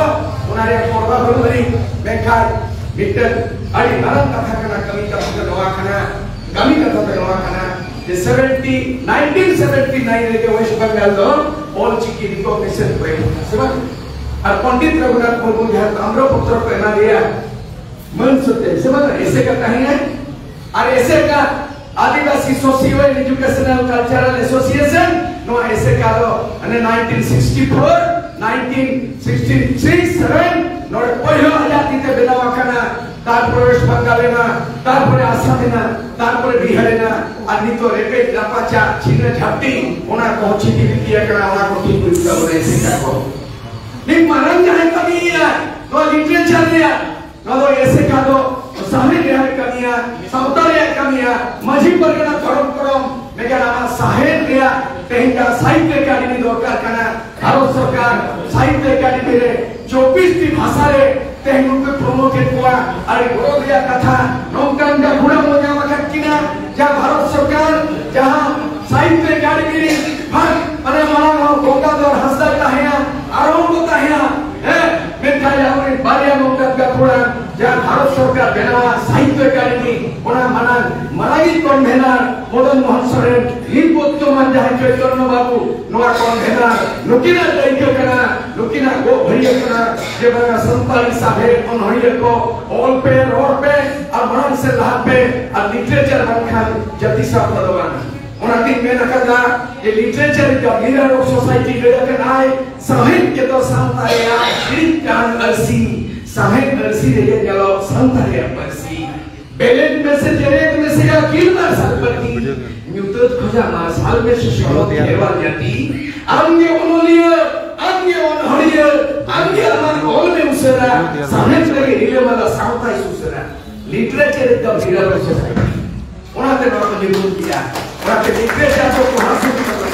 ᱚᱱᱟ ᱨᱮᱭᱟᱜ ᱯᱚᱨᱣᱟ ᱵᱟᱹᱱᱩᱜ ᱟᱹᱱᱤᱡ᱾ ᱢᱮᱱᱠᱷᱟᱱ ᱢᱤᱫᱴᱮᱱ ᱟᱹᱰᱤ ᱢᱟᱨᱟᱝ ᱠᱟᱛᱷᱟ ᱠᱟᱱᱟ, ᱠᱟᱹᱢᱤ ᱠᱟᱛᱷᱟ ᱫᱚ ᱱᱚᱣᱟ ᱠᱟᱱᱟ, ᱠᱟᱹᱢᱤ ᱠᱟᱛᱷᱟ ᱫᱚ ᱱᱚᱣᱟ ᱠᱟᱱᱟ ᱡᱮ seventy, nineteen seventy nine ᱨᱮᱜᱮ ᱣᱮᱥᱴ ᱵᱮᱝᱜᱟᱞ ᱫᱚ ᱚᱞ ᱪᱤᱠᱤ recognition ᱠᱚ ᱮᱢ ᱠᱟᱱᱟ, ᱥᱮ ᱵᱟᱝ? ᱟᱨ ᱯᱚᱱᱰᱤᱛ ᱨᱚᱜᱷᱩᱱᱟᱛᱷ ᱢᱩᱨᱢᱩ ᱡᱟᱦᱟᱸ ᱛᱟᱢᱨᱚ ᱯᱚᱛᱨᱚ ᱠᱚ ᱮᱢᱟ ᱫᱮᱭᱟ ᱢᱟᱹᱱ ᱥᱚᱛᱮ, ᱥᱮ ᱵᱟᱝ? ᱮᱥᱮᱠᱟ ᱛᱟᱦᱮᱸᱭᱟ, ᱟᱨ ᱮᱥᱮᱠᱟ ᱟᱹᱫᱤᱵᱟᱹᱥᱤ Social and Educational Cultural Association, ᱱᱚᱣᱟ ᱮᱥᱮᱠᱟ ᱫᱚ ᱦᱟᱱᱮ nineteen sixty four, nineteen sixty three seven ᱱᱚᱰᱮ ᱯᱳᱭᱞᱳ ᱟᱡᱟᱫ ᱛᱤᱛᱮ ᱵᱮᱱᱟᱣ ᱟᱠᱟᱱᱟ᱾ ᱛᱟᱨᱯᱚᱨᱮ ᱣᱮᱥᱴ ᱵᱟᱝᱜᱟᱞ ᱮᱱᱟ, ᱛᱟᱨᱯᱚᱨᱮ ᱟᱥᱟᱢ ᱮᱱᱟ, ᱛᱟᱨᱯᱚᱨᱮ ᱵᱤᱦᱟᱨ ᱮᱱᱟ, ᱟᱨ ᱱᱤᱛᱚᱜ ᱨᱮᱯᱮᱡ ᱨᱟᱯᱟᱪᱟᱜ ᱪᱷᱤᱱᱟᱹ ᱡᱷᱟᱯᱴᱤ, ᱚᱱᱟ ᱠᱚᱦᱚᱸ ᱪᱷᱤᱴᱤ ᱵᱤᱴᱤ ᱟᱠᱟᱱᱟ, ᱚᱱᱟ ᱠᱚ ᱴᱷᱤᱠ ᱦᱩᱭᱩᱜ ᱛᱟᱵᱚᱱᱟ ᱮᱥᱮᱠᱟ ᱠᱚ᱾ ᱢᱤᱫ ᱢᱟᱨᱟᱝ ᱡᱟᱦᱟᱸᱭ ᱠᱟᱹᱢᱤᱭᱮᱫᱟ ᱱᱚᱣᱟ literature ᱨᱮᱭᱟᱜ, ᱱᱚᱣᱟ ᱫᱚ ᱮᱥᱮᱠᱟ ᱫᱚ ᱥᱟᱶᱦᱮᱫ ᱨᱮᱭᱟᱜ ᱠᱟᱹᱢᱤᱭᱟ, ᱥᱟᱶᱛᱟ ᱨᱮᱭᱟᱜ ᱠᱟᱹᱢᱤᱭᱟ, ᱢᱟᱹᱡᱷᱤ ᱯᱟᱨᱜᱟᱱᱟ ᱫᱷᱚᱨᱚᱢ ᱠᱚᱨᱚᱢ, ᱢᱮᱱᱠᱷᱟᱱ ᱟᱢᱟᱜ ᱥᱟᱶᱦᱮᱫ ᱨᱮᱭᱟᱜ ᱛᱮᱦᱮᱧ ᱡᱟᱦᱟᱸ ᱥᱟᱦᱤᱛᱭᱚ ᱮᱠᱟᱰᱮᱢᱤ ᱫᱚᱨᱠᱟᱨ ᱠᱟᱱᱟ, ᱵᱷᱟᱨᱚᱛ ᱥᱚᱨᱠᱟᱨ ᱥᱟᱦᱤᱛᱭᱚ ᱮᱠᱟᱰᱮᱢᱤ ᱨᱮ ᱪᱚᱵᱵᱤᱥ ᱴᱤ ᱵᱷᱟᱥᱟ ᱨᱮ ᱛᱮᱦᱮᱧ ᱩᱱᱠᱩ promote ᱮᱫ ᱠᱚᱣᱟ, ᱟᱹᱰᱤ ᱜᱚᱨᱚᱵᱽ ᱨᱮᱭᱟᱜ ᱠᱟᱛᱷᱟ᱾ ᱱᱚᱝᱠᱟᱱ ᱜᱟᱹᱠᱷᱩᱲᱟᱱ ᱵᱚᱱ ᱧᱟᱢ ᱟᱠᱟᱫ ᱠᱤᱱᱟ, ᱡᱟᱦᱟᱸ ᱵᱷᱟᱨᱚᱛ ᱥᱚᱨᱠᱟᱨ, ᱡᱟᱦᱟᱸ ᱥᱟᱦᱤᱛᱭᱚ ᱮᱠᱟᱰᱮᱢᱤ ᱨᱤᱱ ᱵᱷᱟᱜᱽ, ᱢᱟᱱᱮ ᱢᱟᱲᱟᱝ ᱦᱚᱸ ᱜᱚᱝᱜᱟᱫᱷᱚᱨ ᱦᱟᱸᱥᱫᱟᱭ ᱛᱟᱦᱮᱸᱭᱟ, ᱟᱨᱦᱚᱸ ᱠᱚ ᱛᱟᱦᱮᱸᱭᱟ, ᱦᱮᱸ, ᱢᱮᱱᱠᱷᱟᱱ ᱟᱵᱚᱨᱮᱱ ᱵᱟᱨᱭᱟ ᱱᱚᱝᱠᱟᱱ ᱜᱟᱹᱠᱷᱩᱲᱟᱱ ᱡᱟᱦᱟᱸ ᱵᱷᱟᱨᱚᱛ ᱥᱚᱨᱠᱟᱨ ᱵᱮᱱᱟᱣᱟ ᱥᱟᱦᱤᱛᱛᱚ ᱮᱠᱟᱰᱮᱢᱤ, ᱚᱱᱟ ᱢᱟᱱᱟᱝ ᱢᱟᱨᱟᱝᱤᱡ ᱠᱚᱱᱵᱷᱮᱱᱟᱨ ᱢᱚᱫᱚᱱ ᱢᱳᱦᱚᱱ ᱥᱚᱨᱮᱱ, ᱱᱤᱛ ᱵᱚᱨᱛᱚᱢᱟᱱ ᱡᱟᱦᱟᱸᱭ ᱪᱳᱭᱛᱚᱱᱱᱚ ᱵᱟᱵᱩ, ᱱᱚᱣᱟ ᱠᱚᱱᱵᱷᱮᱱᱟᱨ, ᱱᱩᱠᱤᱱᱟᱜ ᱫᱟᱹᱭᱠᱟᱹ ᱠᱟᱱᱟ, ᱱᱩᱠᱤᱱᱟᱜ ᱜᱚᱜ ᱵᱷᱟᱹᱨᱭᱟᱹ ᱠᱟᱱᱟ ᱡᱮ ᱵᱟᱝᱟ ᱥᱟᱱᱛᱟᱲᱤ ᱥᱟᱶᱦᱮᱫ, ᱚᱱᱚᱬᱦᱤᱭᱟᱹ ᱠᱚ, ᱚᱞ ᱯᱮ, ᱨᱚᱲ ᱯᱮ ᱟᱨ ᱢᱟᱲᱟᱝ ᱥᱮᱫ ᱞᱟᱦᱟᱜ ᱯᱮ, ᱟᱨ ᱞᱤᱴᱟᱨᱮᱪᱟᱨ ᱵᱟᱝᱠᱷᱟᱱ ᱡᱟᱹᱛᱤ ᱥᱟᱶᱛᱟ ᱫᱚ ᱵᱟᱝ᱾ ᱚᱱᱟᱛᱤᱧ ᱢᱮᱱ ᱟᱠᱟᱫᱟ ᱡᱮ literature is the mirror of society, ᱞᱟᱹᱭ ᱟᱠᱟᱫ ᱟᱭ, ᱥᱟᱶᱦᱮᱫ ᱜᱮᱛᱚ ᱥᱟᱶᱛᱟ ᱨᱮᱭᱟᱜ ᱥᱤᱨᱤᱡ ᱠᱟᱱ ᱟᱹᱨᱥᱤ, ᱥᱟᱶᱦᱮᱫ ᱟᱹᱨᱥᱤ ᱨᱮᱜᱮ ᱧᱮᱞᱚᱜ ᱥᱟᱶᱛᱟ ᱨᱮᱭᱟᱜ ᱯᱟᱹᱨᱥᱤ᱾ ᱵᱮᱞᱮᱫ ᱢᱮᱥᱮ ᱡᱮᱨᱮᱫ ᱢᱮᱥᱮ ᱭᱟ ᱠᱤᱞ ᱢᱟᱨᱥᱟᱞ ᱵᱟᱹᱛᱤ, ᱧᱩᱛᱟᱹᱛ ᱠᱷᱚᱡᱟ ᱢᱟᱨᱥᱟᱞ ᱢᱮᱥᱮ ᱥᱚᱲᱚᱠ ᱠᱷᱮᱨᱣᱟᱞ ᱡᱟᱹᱛᱤ᱾ ᱟᱢᱜᱮ ᱚᱱᱚᱞᱤᱭᱟᱹ, ᱟᱢᱜᱮ ᱚᱱᱚᱲᱦᱤᱭᱟᱹ, ᱟᱢᱜᱮ ᱟᱢᱟᱜ ᱚᱞ ᱢᱮ ᱩᱥᱟᱹᱨᱟ, ᱥᱟᱶᱦᱮᱫ ᱨᱮᱜᱮ ᱨᱤᱞᱟᱹᱢᱟᱞᱟ ᱥᱟᱶᱛᱟᱭ ᱥᱩᱥᱟᱹᱨᱟ᱾ Literature is the mirror of society. ᱚᱱᱟᱛᱮ ᱱᱚᱣᱟ ᱠᱚ ᱧᱩᱛᱩᱢ ᱠᱮᱫᱟ᱾ ᱚᱱᱟᱛᱮ literature ᱫᱚ ᱯᱚᱲᱦᱟ ᱥᱩᱨᱩ ᱠᱟᱱᱟ᱾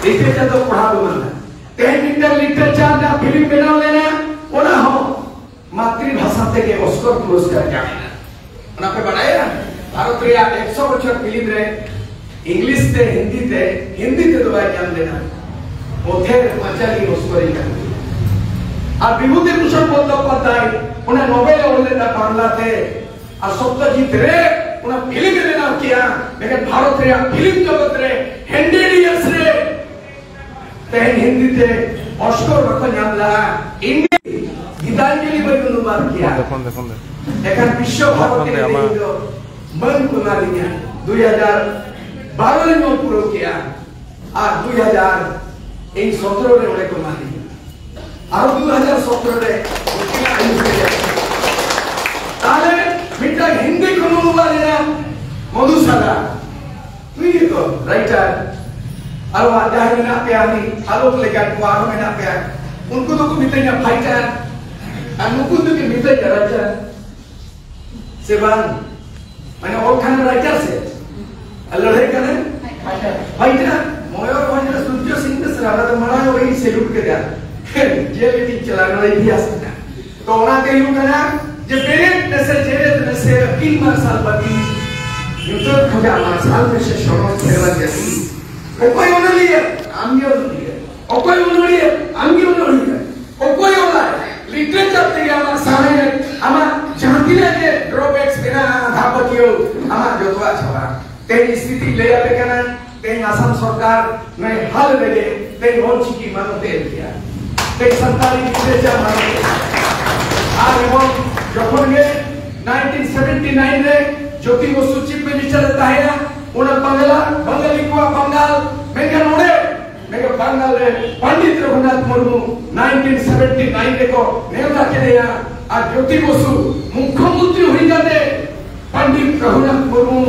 Literature ᱫᱚ ᱯᱚᱲᱦᱟ ᱫᱚ ᱵᱟᱝ ᱠᱟᱱᱟ᱾ ᱛᱮᱦᱮᱧ ᱢᱤᱫᱴᱟᱝ literature ᱨᱮᱱᱟᱜ film ᱵᱮᱱᱟᱣ ᱞᱮᱱᱟ, ᱚᱱᱟ ᱦᱚᱸ ᱢᱟᱛᱨᱤᱵᱷᱟᱥᱟ ᱛᱮᱜᱮ ᱚᱥᱠᱚᱨ ᱯᱩᱨᱚᱥᱠᱟᱨ ᱧᱟᱢ ᱮᱱᱟ᱾ ᱚᱱᱟ ᱯᱮ ᱵᱟᱲᱟᱭᱟ? ᱵᱷᱟᱨᱚᱛ ᱨᱮᱭᱟᱜ ᱮᱠᱥᱚ ᱵᱚᱪᱷᱚᱨ film ᱨᱮ English ᱛᱮ, ᱦᱤᱱᱫᱤ ᱛᱮ, ᱦᱤᱱᱫᱤ ᱛᱮᱫᱚ ᱵᱟᱭ ᱧᱟᱢ ᱞᱮᱱᱟ, ᱚᱛᱷᱮᱨ ᱯᱟᱸᱪᱟᱞᱤ ᱚᱥᱠᱚᱨ ᱮ ᱧᱟᱢ ᱠᱮᱫᱟ᱾ ᱟᱨ ᱵᱤᱵᱷᱩᱛᱤ ᱵᱷᱩᱥᱚᱱ ᱵᱚᱱᱫᱳᱯᱟᱫᱽᱫᱷᱟᱭ ᱚᱱᱟ ᱱᱳᱵᱮᱞ ᱮ ᱚᱞ ᱞᱮᱫᱟ ᱵᱟᱝᱞᱟ ᱛᱮ, ᱟᱨ ᱥᱚᱛᱛᱚᱡᱤᱛ ᱨᱮ ᱚᱱᱟ film ᱮ ᱵᱮᱱᱟᱣ ᱠᱮᱜᱼᱟ, ᱢᱮᱱᱠᱷᱟᱱ ᱵᱷᱟᱨᱚᱛ ᱨᱮᱭᱟᱜ film ᱡᱚᱜᱚᱛ ᱨᱮ hundred years ᱨᱮ ᱛᱮᱦᱮᱧ ᱦᱤᱱᱫᱤ ᱛᱮ ᱚᱥᱠᱚᱨ ᱵᱟᱠᱚ ᱧᱟᱢ ᱞᱮᱫᱟ᱾ ᱤᱱᱰᱤ ᱜᱤᱛᱟᱧᱡᱚᱞᱤ ᱵᱟᱹᱧ ᱚᱱᱩᱵᱟᱫ ᱠᱮᱭᱟ᱾ ᱯᱷᱳᱱ ᱫᱮ, ᱯᱷᱳᱱ ᱫᱮ᱾ ᱮᱠᱷᱟᱱ ᱵᱤᱥᱥᱚ ᱵᱷᱟᱨᱚᱛᱤ ᱯᱷᱳᱱ ᱫᱮ, ᱨᱮ ᱟᱢᱟᱜ᱾ ᱤᱧ ᱫᱚ ᱢᱟᱹᱱ ᱠᱚ ᱮᱢᱟ ᱫᱤᱧᱟ᱾ ᱫᱩᱭ ᱦᱟᱡᱟᱨ ᱵᱟᱨᱚ ᱨᱮᱧ ᱚᱞ ᱯᱩᱨᱟᱹᱣ ᱠᱮᱜᱼᱟ᱾ ᱟᱨ ᱫᱩᱭ ᱦᱟᱡᱟᱨ ᱤᱧ ᱥᱚᱛᱨᱚ ᱨᱮ ᱚᱸᱰᱮ ᱠᱚ ᱮᱢᱟ ᱫᱤᱧᱟ᱾ ᱟᱨ ᱫᱩᱭ ᱦᱟᱡᱟᱨ ᱥᱚᱛᱨᱚ ᱨᱮ ᱩᱱᱠᱤᱱᱟᱜ ᱟᱹᱭᱩᱨ ᱛᱮ᱾ ᱛᱟᱦᱞᱮ ᱢᱤᱫᱴᱟᱝ ᱦᱤᱱᱫᱤ ᱠᱷᱚᱱ ᱚᱱᱩᱵᱟᱫ ᱞᱮᱱᱟ ᱢᱚᱫᱷᱩᱥᱟᱫᱟ᱾ ᱱᱩᱭ ᱜᱮᱛᱚ writer᱾ ᱟᱨ ᱡᱟᱦᱟᱸᱭ ᱢᱮᱱᱟᱜ ᱯᱮᱭᱟ, ᱩᱱᱤ ᱟᱞᱳᱠ ᱞᱮᱠᱟᱱ ᱠᱚ ᱟᱨᱦᱚᱸ ᱢᱮᱱᱟᱜ ᱯᱮᱭᱟ, ᱩᱱᱠᱩ ᱫᱚᱠᱚ ᱢᱤᱛᱟᱹᱧᱟ fighter, ᱟᱨ ᱱᱩᱠᱩ ᱫᱚᱠᱚ ᱢᱤᱛᱟᱹᱧᱟ writer᱾ ᱥᱮ ᱵᱟᱝ? ᱢᱟᱱᱮ ᱚᱞ ᱠᱷᱟᱱᱮᱢ writer ᱥᱮ? ᱟᱨ ᱞᱟᱹᱲᱦᱟᱹᱭ ᱠᱷᱟᱱᱮᱢ fighter᱾ ᱢᱚᱭᱚᱨ ᱵᱷᱚᱸᱡᱽ ᱨᱮ ᱥᱩᱨᱡᱚ ᱥᱤᱝ ᱵᱮᱥᱨᱟ, ᱚᱱᱟ ᱫᱚ ᱢᱟᱲᱟᱝ ᱨᱮ ᱤᱧ salute ᱠᱮᱫᱟ᱾ ᱡᱮᱞ ᱨᱮᱜᱤᱧ ᱪᱟᱞᱟᱣ, ᱱᱚᱣᱟ ᱤᱛᱤᱦᱟᱥ ᱢᱮᱱᱟᱜᱼᱟ᱾ ᱛᱚ ᱚᱱᱟᱛᱮ ᱦᱩᱭᱩᱜ ᱠᱟᱱᱟ ᱡᱮ ᱵᱮᱨᱮᱫ ᱢᱮᱥᱮ, ᱡᱮᱨᱮᱫ ᱢᱮᱥᱮ, ᱟᱹᱠᱤᱞ ᱢᱟᱨᱥᱟᱞ ᱵᱟᱹᱛᱤ, ᱧᱩᱛᱟᱹᱛ ᱠᱷᱚᱱᱟᱜ ᱢᱟᱨᱥᱟᱞ ᱢᱮᱥᱮ ᱥᱚᱲᱚᱠ ᱥᱮᱨᱣᱟ ᱡᱟᱹᱛᱤ᱾ ᱚᱠᱚᱭ ᱚᱱᱚᱞᱤᱭᱟᱹ? ᱟᱢᱜᱮ ᱚᱱᱚᱞᱤᱭᱟᱹ᱾ ᱚᱠᱚᱭ ᱚᱱᱚᱲᱦᱤᱭᱟᱹ? ᱟᱢᱜᱮ ᱚᱱᱚᱲᱦᱤᱭᱟᱹ᱾ ᱚᱠᱚᱭ ᱚᱞᱟᱭ? Literature ᱛᱮᱜᱮ ᱟᱢᱟᱜ ᱥᱟᱶᱦᱮᱫ, ᱟᱢᱟᱜ ᱡᱟᱦᱟᱸ ᱛᱤᱱᱟᱹᱜ ᱜᱮ ᱰᱨᱚᱵᱮᱠᱥ ᱢᱮᱱᱟᱜᱼᱟ, ᱟᱸᱫᱷᱟ ᱯᱟᱹᱛᱭᱟᱹᱣ, ᱟᱢᱟᱜ ᱡᱚᱛᱚᱣᱟᱜ ᱪᱟᱵᱟᱜᱼᱟ᱾ ᱛᱮᱦᱮᱧ ᱥᱛᱷᱤᱛᱤ ᱞᱟᱹᱭ ᱟᱯᱮ ᱠᱟᱱᱟ, ᱛᱮᱦᱮᱧ ᱟᱥᱟᱢ ᱥᱚᱨᱠᱟᱨ ᱱᱚᱜᱼᱚᱭ ᱦᱟᱞ ᱨᱮᱜᱮ ᱛᱮᱦᱮᱧ ᱚᱞᱪᱤᱠᱤ ᱢᱟᱱᱚᱛ ᱮ ᱮᱢ ᱠᱮᱜᱼᱟ, ᱛᱮᱦᱮᱧ ᱥᱟᱱᱛᱟᱲᱤ ᱞᱤᱴᱟᱨᱮᱪᱟᱨ ᱢᱟᱱᱚᱛ ᱮ ᱮᱢ ᱠᱮᱜᱼᱟ᱾ ᱟᱨ ᱮᱵᱚᱝ ᱡᱚᱠᱷᱚᱱ ᱜᱮ ᱱᱟᱭᱤᱱᱴᱤᱱ ᱥᱮᱵᱷᱮᱱᱴᱤ ᱱᱟᱭᱤᱱ ᱨᱮ ᱡᱳᱛᱤ ᱵᱚᱥᱩ ᱪᱤᱯ ᱢᱤᱱᱤᱥᱴᱟᱨ ᱮ ᱛᱟᱦᱮᱸᱭᱟ, ᱚᱱᱟ ᱵᱟᱝᱞᱟ, ᱵᱟᱝᱜᱟᱞᱤ ᱠᱚᱣᱟᱜ ᱵᱟᱝᱜᱟᱞ, ᱢᱮᱱᱠᱷᱟᱱ ᱚᱸᱰᱮ ᱢᱮᱱᱠᱷᱟᱱ ᱵᱟᱝᱜᱟᱞ ᱨᱮ Pandit Raghunath Murmu nineteen seventy nine ᱨᱮᱠᱚ ᱱᱮᱣᱛᱟ ᱠᱮᱫᱮᱭᱟ᱾ ᱟᱨ ᱡᱳᱛᱤ ᱵᱚᱥᱩ ᱢᱩᱠᱷᱭᱚᱢᱚᱱᱛᱨᱤ ᱦᱩᱭ ᱠᱟᱛᱮ ᱯᱚᱱᱰᱤᱛ ᱨᱚᱜᱷᱩᱱᱟᱛᱷ ᱢᱩᱨᱢᱩ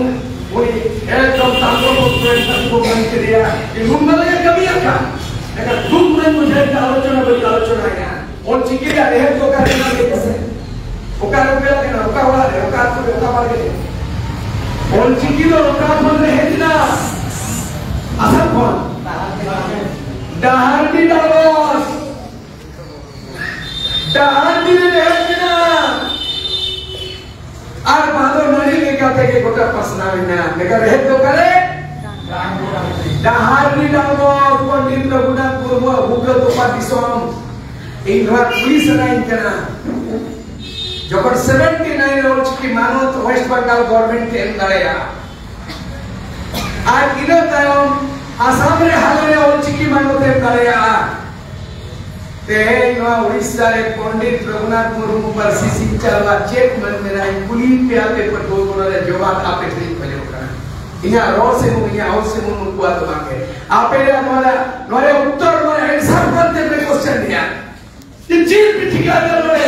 ᱩᱱᱤ ᱮᱠᱫᱚᱢ ᱛᱟᱢᱵᱨᱚᱯᱚᱛᱨᱚ ᱮᱢ ᱠᱟᱛᱮ ᱠᱚ ᱢᱮᱱ ᱠᱮᱫᱮᱭᱟ ᱡᱮ ᱱᱩᱱ ᱢᱟᱨᱟᱝ ᱮ ᱠᱟᱹᱢᱤ ᱟᱠᱟᱫ, ᱮᱱᱠᱷᱟᱱ ᱫᱩᱠ ᱨᱮ ᱵᱩᱡᱷᱟᱹᱣ ᱮᱫᱟ, ᱟᱞᱳᱪᱚᱱᱟ ᱵᱟᱹᱧ ᱟᱞᱳᱪᱚᱱᱟᱭᱟ᱾ ᱚᱞᱪᱤᱠᱤ ᱨᱮᱭᱟᱜ ᱮᱦᱚᱵ ᱫᱚ ᱚᱠᱟ ᱨᱮ ᱢᱮᱱᱟᱜ ᱜᱮᱭᱟ ᱥᱮ? ᱚᱠᱟ ᱨᱮ ᱯᱮ ᱞᱟᱜᱟᱣ ᱠᱟᱱᱟ? ᱚᱠᱟ ᱚᱲᱟᱜ ᱨᱮ? ᱚᱠᱟ ᱟᱹᱛᱩ ᱨᱮ? ᱚᱠᱟ ᱵᱟᱲᱜᱮ ᱨᱮ? ᱚᱞᱪᱤᱠᱤ ᱫᱚ ᱚᱠᱟ ᱠᱷᱚᱱ ᱨᱮ ᱦᱮᱡ ᱮᱱᱟ? ᱟᱥᱟᱢ ᱠᱷᱚᱱ᱾ ᱰᱟᱦᱟᱨᱰᱤ ᱰᱟᱞᱵᱚᱥ, ᱰᱟᱦᱟᱨᱰᱤ ᱨᱮ ᱦᱮᱡ ᱮᱱᱟ᱾ ᱟᱨ ᱵᱟᱦᱟ ᱫᱚ ᱱᱟᱹᱲᱤ ᱞᱮᱠᱟ ᱛᱮᱜᱮ ᱜᱚᱴᱟ ᱯᱟᱥᱱᱟᱣ ᱮᱱᱟ᱾ ᱢᱮᱱᱠᱷᱟᱱ ᱨᱮᱦᱮᱫ ᱫᱚ ᱚᱠᱟᱨᱮ? ᱰᱟᱦᱟᱨᱰᱤ ᱰᱟᱞᱵᱚᱥ, ᱯᱚᱱᱰᱤᱛ ᱨᱚᱜᱷᱩᱱᱟᱛᱷ ᱢᱩᱨᱢᱩᱣᱟᱜ ᱵᱷᱩᱜᱟᱹ ᱛᱚᱯᱟ ᱫᱤᱥᱚᱢ᱾ ᱤᱧ ᱱᱚᱣᱟ ᱠᱩᱞᱤ ᱥᱟᱱᱟᱧ ᱠᱟᱱᱟ, ᱡᱚᱠᱷᱚᱱ ᱥᱮᱵᱷᱮᱱᱴᱤ ᱱᱟᱭᱤᱱ ᱨᱮ ᱚᱞᱪᱤᱠᱤ ᱢᱟᱱᱚᱛ ᱳᱭᱮᱥᱴ ᱵᱮᱝᱜᱟᱞ ᱜᱚᱵᱷᱚᱨᱱᱢᱮᱱᱴ ᱮ ᱮᱢ ᱫᱟᱲᱮᱭᱟᱜᱼᱟ, ᱟᱨ ᱤᱱᱟᱹ ᱛᱟᱭᱚᱢ ᱟᱥᱟᱢ ᱨᱮ ᱦᱟᱞᱮ ᱨᱮ ᱚᱞᱪᱤᱠᱤ ᱢᱟᱱᱚᱛ ᱮ ᱮᱢ ᱫᱟᱲᱮᱭᱟᱜᱼᱟ, ᱛᱮᱦᱮᱧ ᱱᱚᱣᱟ ᱩᱲᱤᱥᱥᱟ ᱨᱮ ᱯᱚᱱᱰᱤᱛ ᱨᱚᱜᱷᱩᱱᱟᱛᱷ ᱢᱩᱨᱢᱩ ᱯᱟᱹᱨᱥᱤ ᱥᱤᱧ ᱪᱟᱸᱫᱟ ᱪᱮᱫ ᱢᱟᱹᱱ ᱢᱮᱱᱟᱜᱼᱟ? ᱤᱧ ᱠᱩᱞᱤᱭᱮᱫ ᱯᱮᱭᱟ ᱟᱯᱮ ᱯᱟᱹᱴᱷᱩᱣᱟᱹ ᱠᱚ, ᱱᱚᱰᱮ ᱡᱚᱵᱟᱵ ᱟᱯᱮ ᱴᱷᱮᱱ ᱤᱧ ᱠᱷᱚᱡᱚᱜ ᱠᱟᱱᱟ᱾ ᱤᱧᱟᱹᱜ ᱨᱚᱲ ᱥᱩᱢᱩᱝ, ᱤᱧᱟᱹᱜ ᱚᱞ ᱥᱩᱢᱩᱝ ᱱᱩᱠᱩᱣᱟᱜ ᱫᱚ ᱵᱟᱝ ᱜᱮ᱾ ᱟᱯᱮ ᱨᱮᱭᱟᱜ ᱱᱚᱣᱟ ᱨᱮᱭᱟᱜ, ᱱᱚᱣᱟ ᱨᱮᱭᱟᱜ ᱩᱛᱛᱚᱨ, ᱱᱚᱣᱟ ᱨᱮᱭᱟᱜ answer ᱵᱟᱝ ᱛᱮ ᱯᱮ question ᱨᱮᱭᱟᱜ ᱡᱮ ᱪᱮᱫ ᱯᱮ ᱪᱤᱠᱟᱹᱭᱮᱫᱟ ᱱᱚᱰᱮ?